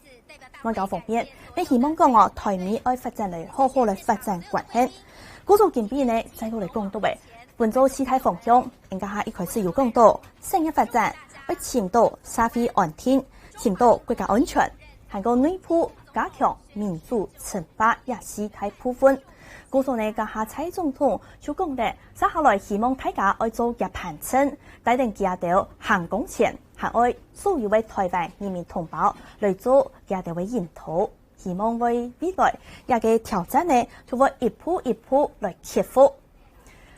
外交方面，也希望講哦，台美愛發展來好好來發展關係。故所今晡日呢，再過來講到个，分做四大方向，𠊎等下一開始有講到產業發展，愛尋到社會安定，尋到國家安全，還過內部加強民主深化這四大部分。故所呢，這下蔡總統就講咧，接下來希望大家愛做一盤秤，帶等佢兜行向前，還愛所有个台灣人民同胞來做佢兜个引導。 希望會未來這个挑戰呢，就會一步一步來克服。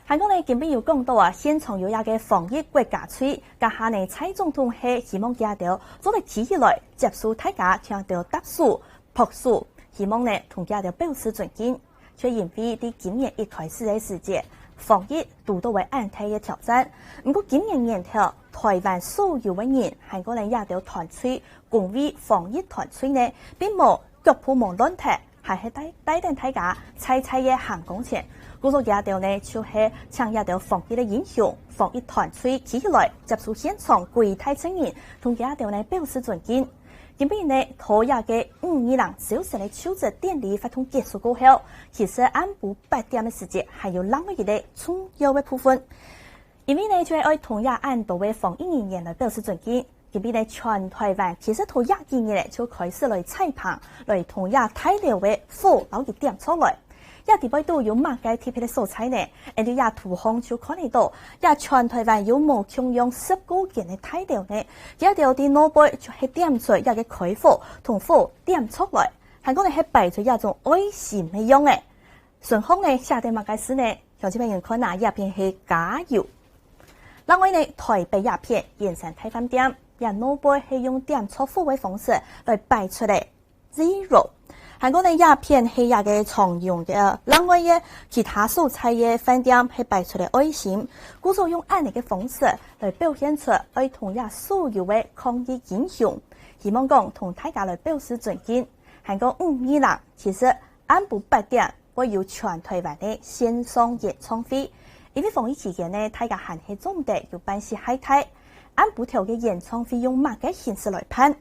還過呢，今晡日有講到啊，現場有這个防疫國家隊，這下呢，蔡總統係希望佢兜做得企起來，接受大家聽到搭手、拍手，希望呢，同佢兜表示尊敬。卻因為在今年一開始个時節，防疫堵到个恁大个挑戰。毋過今年年頭，台灣所有个人，還過呢，這兜團隊，公衛防疫團隊呢，並無 腳步無亂忒，還係帶，帶等大家在在个行向前。故所佢兜呢，就係請佢兜防疫个英雄、防疫團隊企起來，接受現場歸大陣人，同佢兜呢表示尊敬。今晡日呢，在這个五二零朝晨个就職典禮活動結束過後，其實暗晡八點个時節，還有另外一个重要个部分。因為呢，就係愛同這恁多个防疫人員來表示尊敬。 今晡日呢，全台灣其實在這幾日呢，就開始來採訪，來同這大樓个火摎佢點著來。這裡背肚有麼个特別个所在呢？𠊎等這圖項就看得到，這全台灣有無共樣十過間个大樓呢，佢兜在外背就係點出這个開火，同火點著來，還過呢係擺出這種愛心个樣仔。 脣項呢寫等麼个字呢？鄉親朋友看啊，這片係加油。另外呢，台北這片圓山大飯店，這外背係用點著火个方式來擺出个zero。還過呢，這片係這个長榮个，另外个其他所在个飯店係擺出个愛心，故所用恁仔个方式來表現出愛同這所有个抗疫英雄，希望講同大家來表示尊敬。還過五二零，其實暗晡八點 會有全台灣个線上演唱會。因為防疫期間呢，大家還係做毋得有辦事係大。暗晡頭个演唱會用麼个形式來辦？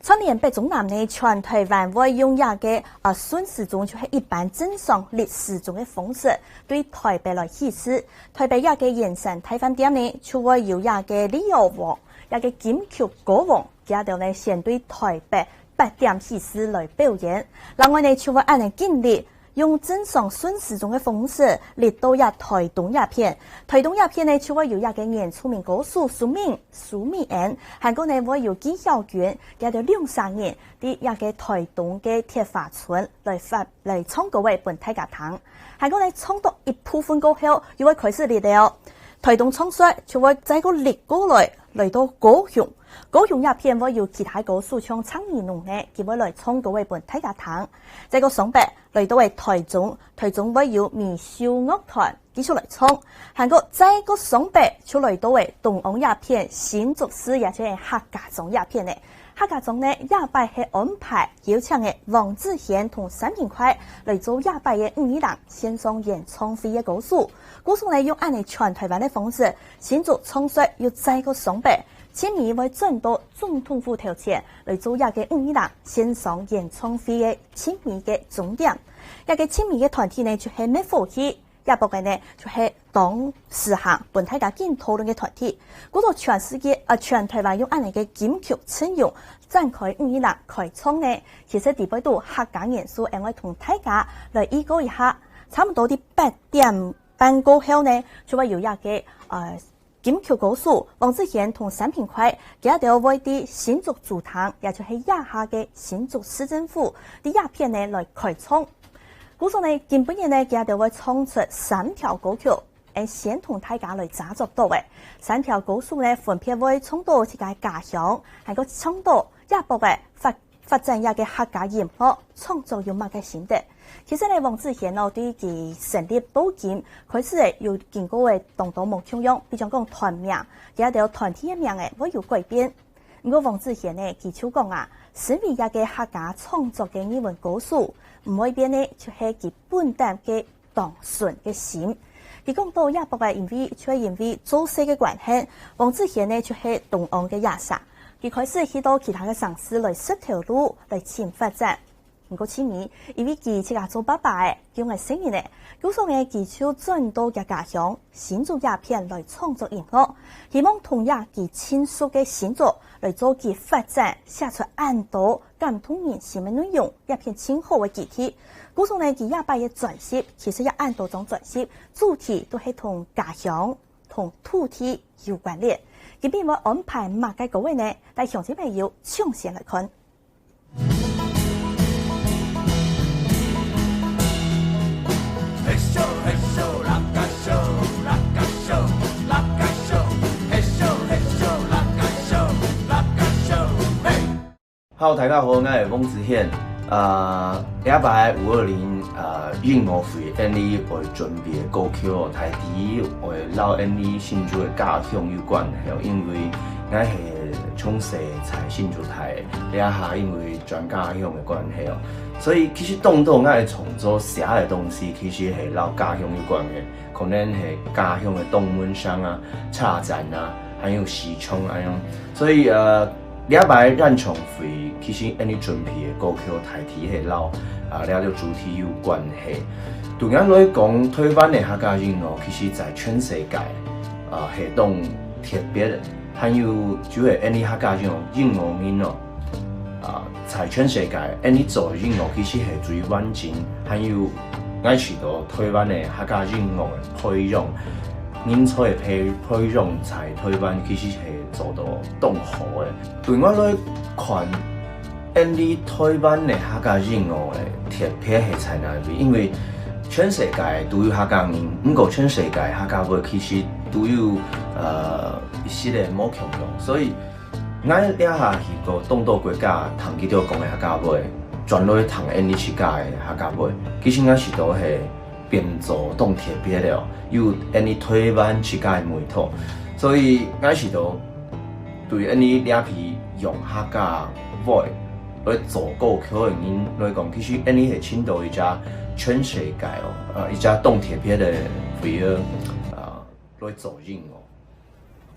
串聯北中南呢，全台灣會用這个，呃，順時鐘，就係一般正常逆時鐘个方式，對台北來起始。台北這个圓山大飯店呢，就會有這个李敖王，這个金曲歌王，佢兜呢先對台北 八點起始來表演。另外呢，就會恁仔緊俐，用正常順時鐘个方式，俐到這台東這片。台東這片呢，就會有這个原住民歌手蘇敏、蘇敏恩，還過呢會有紀曉君，佢兜兩儕人，在這个台東个鐵花村來發，來唱歌仔分大家聽。還過呢，唱到一部分過後，又會開始俐了。台東唱煞，就會再過俐過來，來到高雄。 高雄這片會有其他歌手像鄭宜農呢，佢會來唱歌仔分大家聽。再過雙北，來到个台中，台中會有美秀樂團繼續來唱。還過再過雙北，就來到个東岸這片，新竹市也就係客家庄這片呢。客家庄呢，這擺係安排邀請个黃子賢同三平快來做這擺个五二零線上演唱會个歌手。故所呢，用恁仔全台灣个方式，新竹唱煞又再過雙北， 盡尾會轉到總統府頭前來做這个五二零線上演唱會个盡尾个終點。這个盡尾个團體呢，就係滅火器，這駁个呢，就係當時下分大家緊討論个團體。故所全世界，呃，全台灣用恁仔个金曲陣容展開五二零開唱呢，其實裡背肚客家元素，𠊎愛同大家來預告一下，差毋多在八點半過後呢，就會有這个，呃， 金曲歌手黃子賢同三平快，佢兜會在新竹主廳，也就係這下个新竹市政府，在這片呢來開唱。故所呢，今晡日呢，佢兜會創作三條歌曲，𠊎先同大家來製作到个。三條歌手呢，分別會唱到自家家鄉，還過唱到這駁个發發展這个客家音樂創作有麼个心得。其實呢，黃子賢哦，對佢成立到今，開始誒有經過誒當多無共樣，比將講團名，佢兜團體个名誒會有改變。毋過黃子賢呢，佢就講啊，身為一个客家創作个藝文歌手，毋會變呢，就係佢本旦个當純个心。佢講到這駁个因為，就係因為做事个關係，黃子賢呢就係東安个野舍。佢開始去到其他个城市來食頭路，來尋發展。毋過盡尾，因為佢自家做爸爸誒，佢个細人誒，故所呢佢就轉到佢家鄉新竹這片來創作音樂，希望同這佢親屬个新竹來做佢發展，寫出恁多感動人心个內容，一片盡好个基地。故所呢，佢這擺个專輯，其實也恁多張專輯，主題都係同家鄉、同土地有關聯。今晡日會安排麼个歌位呢？帶鄉親朋友搶先來看。Hello，大家好，𠊎係黃子賢。呃，這擺五二零，呃，音樂會，𠊎俚會準備个歌曲哦，大體會摎𠊎俚新竹个家鄉有關係哦，因為𠊎係從細在新竹大个，這下因為轉家鄉个關係哦，所以其實當多𠊎創作寫个東西，其實係摎家鄉有關係，可能係家鄉个當門上啊、車站啊，還有市場恁樣。所以，呃， 這擺演唱會，其實𠊎俚準備个歌曲大體係摎，啊，這兜主題有關係。對𠊎來講，臺灣个客家音樂，其實在全世界，啊，係當特別个。還有就係𠊎俚客家音樂，音樂人哦，啊，在全世界，𠊎俚做音樂其實係最完整。還有，𠊎試著臺灣个客家音樂个培養，人才个培，培養在臺灣其實係 做到當好个。對𠊎來看，𠊎俚臺灣个客家音樂个特別係在哪位？因為全世界都有客家人，毋過全世界客家話其實都有，呃，一息仔無共樣。所以，𠊎這下去過當多國家聽佢兜講个客家話，轉來聽𠊎俚自家个客家話，其實𠊎試著係 變做當特別个哦，有𠊎俚臺灣自家个味道。所以𠊎試著對𠊎俚這批用客家話來做歌曲个人來講，其實𠊎俚係尋著一隻全世界哦，呃，一隻當特別个位仔，呃，來做音樂。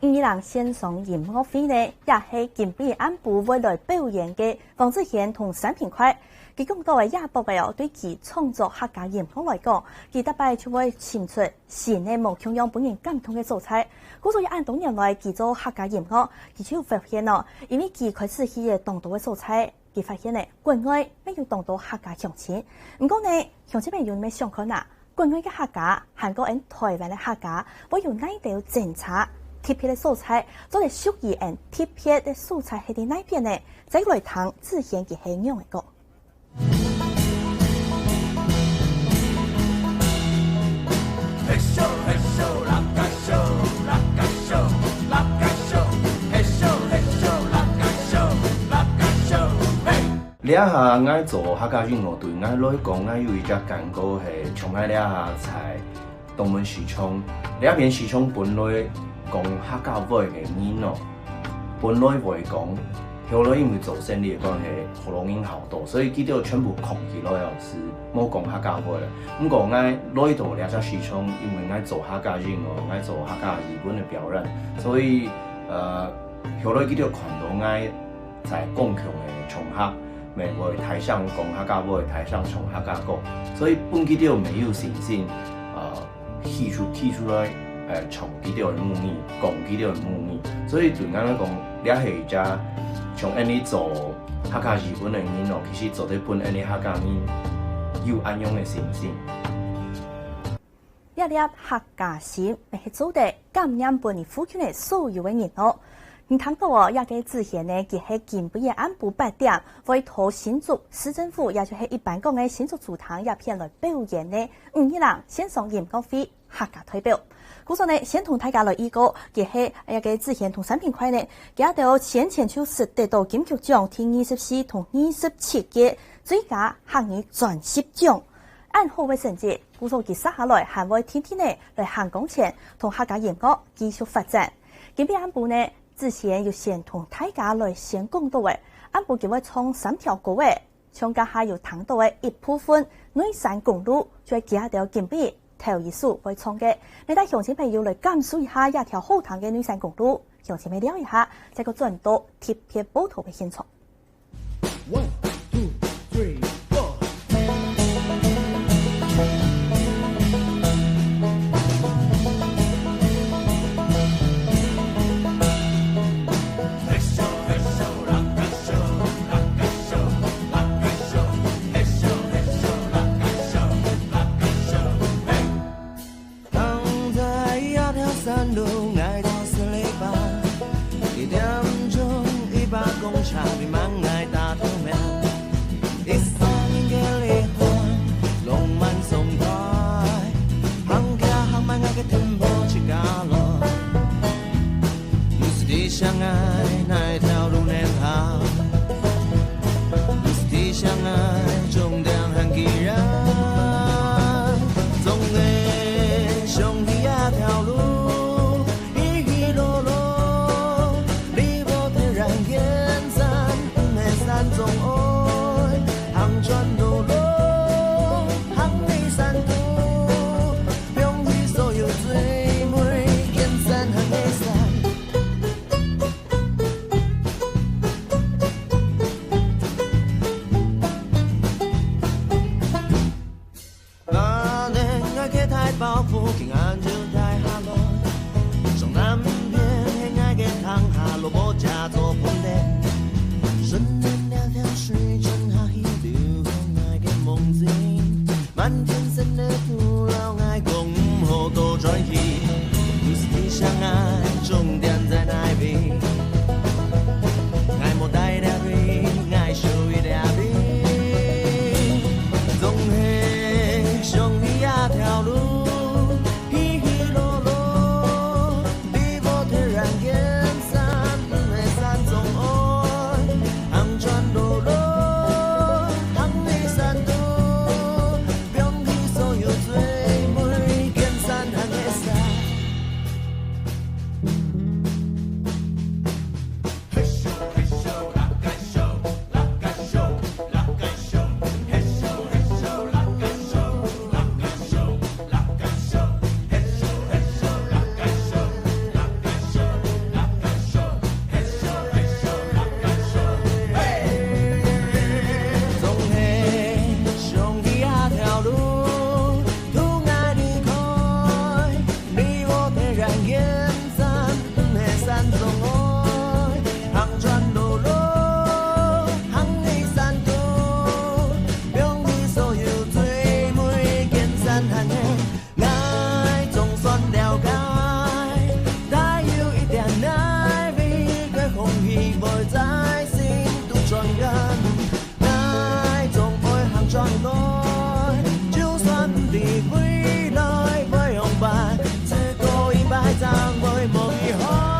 五二零線上音樂會呢，也係今晡日暗晡會來表演个黃子賢同三平快。佢講到个這駁个哦，對佢創作客家音樂來講，佢逐擺就會尋出新个無共樣分人感動个所在。故所以恁多年來，佢做客家音樂，佢就發現哦，因為佢開始去个當多个所在， 佢發現呢，國外乜有當多客家鄉親。毋過呢，鄉親朋友，你兜想看啊，國外个客家，還過𠊎俚臺灣个客家，會有哪兜精差、特別个所在，做得屬於𠊎俚特別个所在係在哪片呢？再來聽子賢佢係仰仔講。 這下𠊎做客家音樂，對𠊎來講，𠊎有一隻感覺係，像𠊎這下在東門市場，這片市場本來講客家話个人哦，本來會講，後來因為做生理个關係，學老人較多，所以佢兜全部囥起來哦，係無講客家話了。毋過𠊎來到這隻市場，因為𠊎做客家音樂，𠊎做客家日本个表演，所以，呃，後來佢兜看著𠊎 在公共个場合，乜會大聲講客家話，大聲唱客家歌，所以分佢兜乜有信心，呃，提出，提出來，呃，唱佢兜个母語，講佢兜个母語。所以對𠊎來講，這係一隻像𠊎俚做客家日本个人哦，其實做得分𠊎俚客家人有恁樣个信心。 這粒客家心，乜係做得感染分你附近个所有个人哦。你聽著哦，這个子賢呢，佢係今晡日暗晡八點，會到新竹市政府，也就係一般講个新竹竹塘這片來表演个五二零線上音樂會客家代表。故所呢，先同大家來預告，佢係這个子賢同三平快呢，佢兜先前就識得著金曲獎第二十四同二十七屆最佳客語專輯獎。恁好个成績，故所佢接下來還會定定仔來行光前，同客家音樂繼續發展。今晡暗晡呢，子賢有先同大家來先講著个，暗晡佢會唱三條歌仔，像這下有聽著个一部分《內山公路》，就係佢兜今晡日頭一首會唱个。來帶鄉親朋友來感受一下這條好聽个《內山公路》，鄉親朋友尞一下，再過轉到特別報導个現場。One, two, three, four.行在這條山路，𠊎到十里八，一點鐘一百公尺，你問𠊎打頭名。一三年个梨花，浪漫爽快，行行行慢𠊎个tempo自家來。毋識知想愛哪條路能行，毋識知想愛終點還幾遠。 總係想起這條路，起起落落，離無天然見山，毋係山總愛，行轉路路，行去山肚，放棄所有最尾見山行个山。 拿等𠊎个大包袱，今暗就帶下來。上南片係𠊎个鄉下，蘿蔔汁做飯糰。順等這條水沉下去，流向𠊎个夢境。滿天星个肚摎𠊎講，毋好倒轉去。毋識知想愛終點在哪位。 𠊎無戴這位，𠊎屬於這位。總係想起這條路，起起落落，離無天然見山，毋係山總愛，行轉路路，行去山肚，放棄所有最尾見山行个山。 總係想起這條路，渡𠊎離開，離無天然見山，毋係山總愛，行轉路路，行去山肚，放棄所有最尾見山行个。 𠊎總算了解，但有一點哪位个空氣會在心肚轉眼。𠊎總愛行轉來，就算毋知未來會仰般，試過一擺正會無遺憾。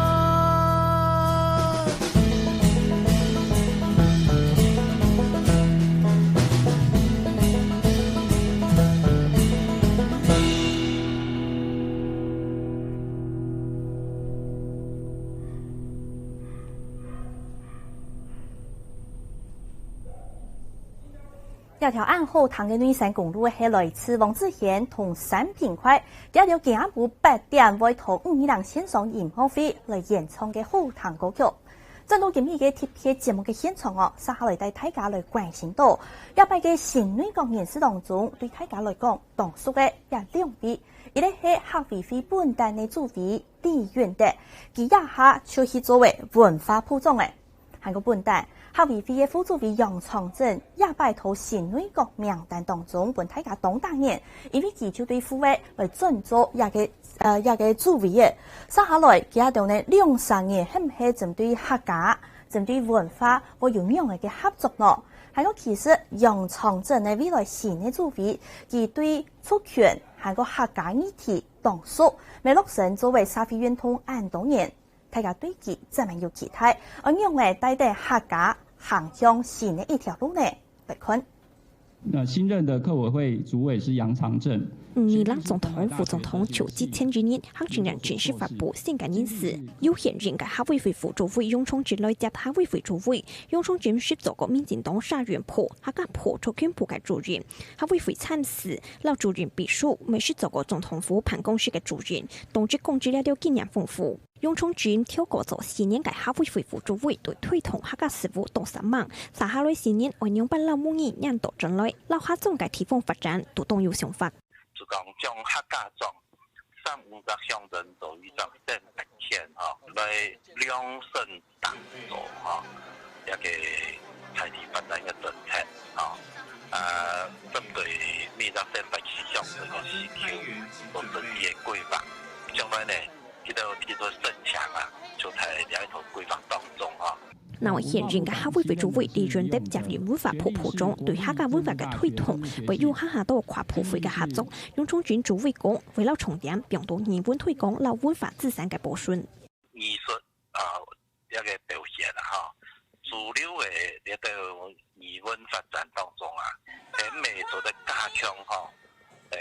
這條恁好聽个內山公路係來自黃子賢同三平快，佢兜今暗晡八點會到五二零線上音樂會來演唱个好聽歌曲。轉到今日个特別節目个現場哦，接下來帶大家來關心到，這擺个新內閣人士當中，對大家來講當熟个有兩位，一个係客委會本旦个主委 李允德，佢這下就去做為文化部長了。還過本旦，客委會个副主委楊長鎮也擺到新內閣名單當中，分大家當打眼，因為佢就對副委來轉做這个呃，這个主委个。接下來，佢兜呢兩儕人係毋係針對客家、針對文化會有仰仔个合作呢？還有其實楊長政呢未來新个主委，佢對族群還過客家議題當熟，乜落身做為社會運動恁多年，大家對佢正蠻有期待，愛仰仔帶等客家行向新个一條路呢？來看。那新任的客委会主委是杨长政。二零總統、副總統就職前一日，行政院政事發布新个人事，由現任个客委會副主委楊長政來接客委會主委。楊長政係做過民進黨社運部、客家部族群部个主任、客委會參事、老主任秘書，乜係做過總統府辦公室个主任，黨職公職了了經驗豐富。楊長政透過做四年个客委會副主委，對推動客家事務當煞猛，接下來四年愛仰般摎母語引導轉來，摎客庄个地方發展都當有想法。就講將客家庄三五个鄉鎮做一隻選擇權吼，來量身打造吼，這个在地發展个政策吼，啊，針對每隻選擇區鄉鎮个需求做實際个規劃。將來呢， 佢兜提出申請啊，就在這一套規劃當中吼。那位現任个客委會主委李仁德接任文化部部長，對客家文化个推動，會有較多跨部會个合作。楊長政主委講，會摎重點放到語文推廣摎文化資產个保存。藝術啊，這个表現啊，吼，主流个這兜語文發展當中啊，係毋係做得加強吼，誒，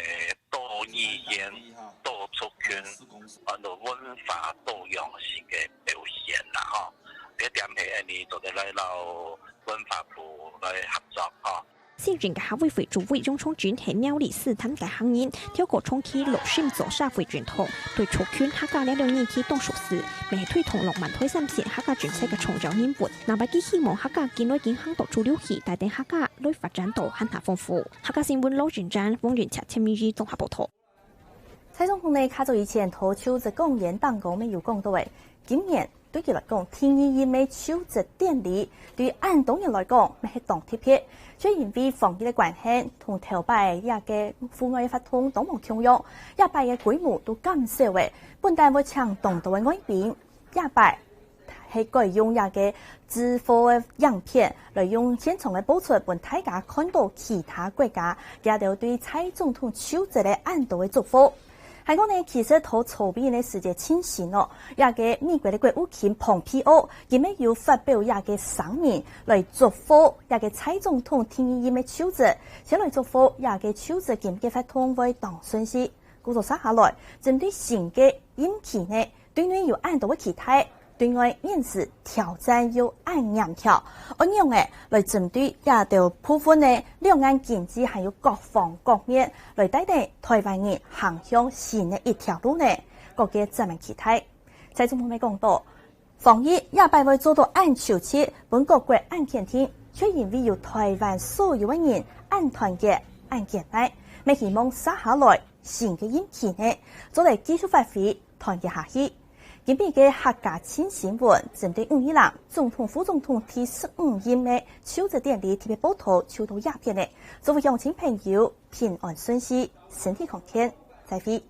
多語言、多族群，安到文化多樣性个表現啦吼。這點係恁呢做得來摎文化部來合作吼。新任个客委會主委楊長政係苗栗獅潭个客人，透過長期落心做社會運動，對族群客家了了議題當熟事，乜係推動浪漫台三線客家政策个重要人物。那麼佢希望客家緊來緊行到主流去，帶等客家來發展到還較豐富。 客家新聞羅俊展、黃俊傑、陳明儀綜合報導。蔡總統呢較早以前在就職講演當中乜有講到个，今年對佢來講，第二任个就職典禮對恁多人來講乜係當特別，就因為防疫个關係，同頭擺這个戶外活動都無共樣，這擺个規模都減少个，本旦會請當多个外賓，這擺 係改用這个直播个影片來用現場个播出，分大家看到其他國家佢兜對蔡總統就職个恁多个祝福。還過呢，其實在籌備个時節盡辛苦哦，這个美國个國務卿蓬佩奧，佢乜有發表這个聲明來祝福這个蔡總統第二任个就職，先來祝福這个就職今个活動會當順序。故所接下來，針對新个任期呢， 對內有恁多个期待，對外面試挑戰又恁嚴挑。仰仔來針對這兜部分呢，兩岸經濟還有各方各面來帶等台灣人行向新个一條路呢？各界正蠻期待。蔡總統乜講到，防疫這擺會做到恁周全，分各國恁肯定，就因為有台灣所有个人恁團結、恁堅定，乜希望接下來新个任期呢，做得繼續發揮 團結下去。今晡日个客家盡新聞，針對吳怡農總統、副總統第十五任个就職典禮特別報導就到這片了。祝福鄉親朋友平安順序，身體康健，再會。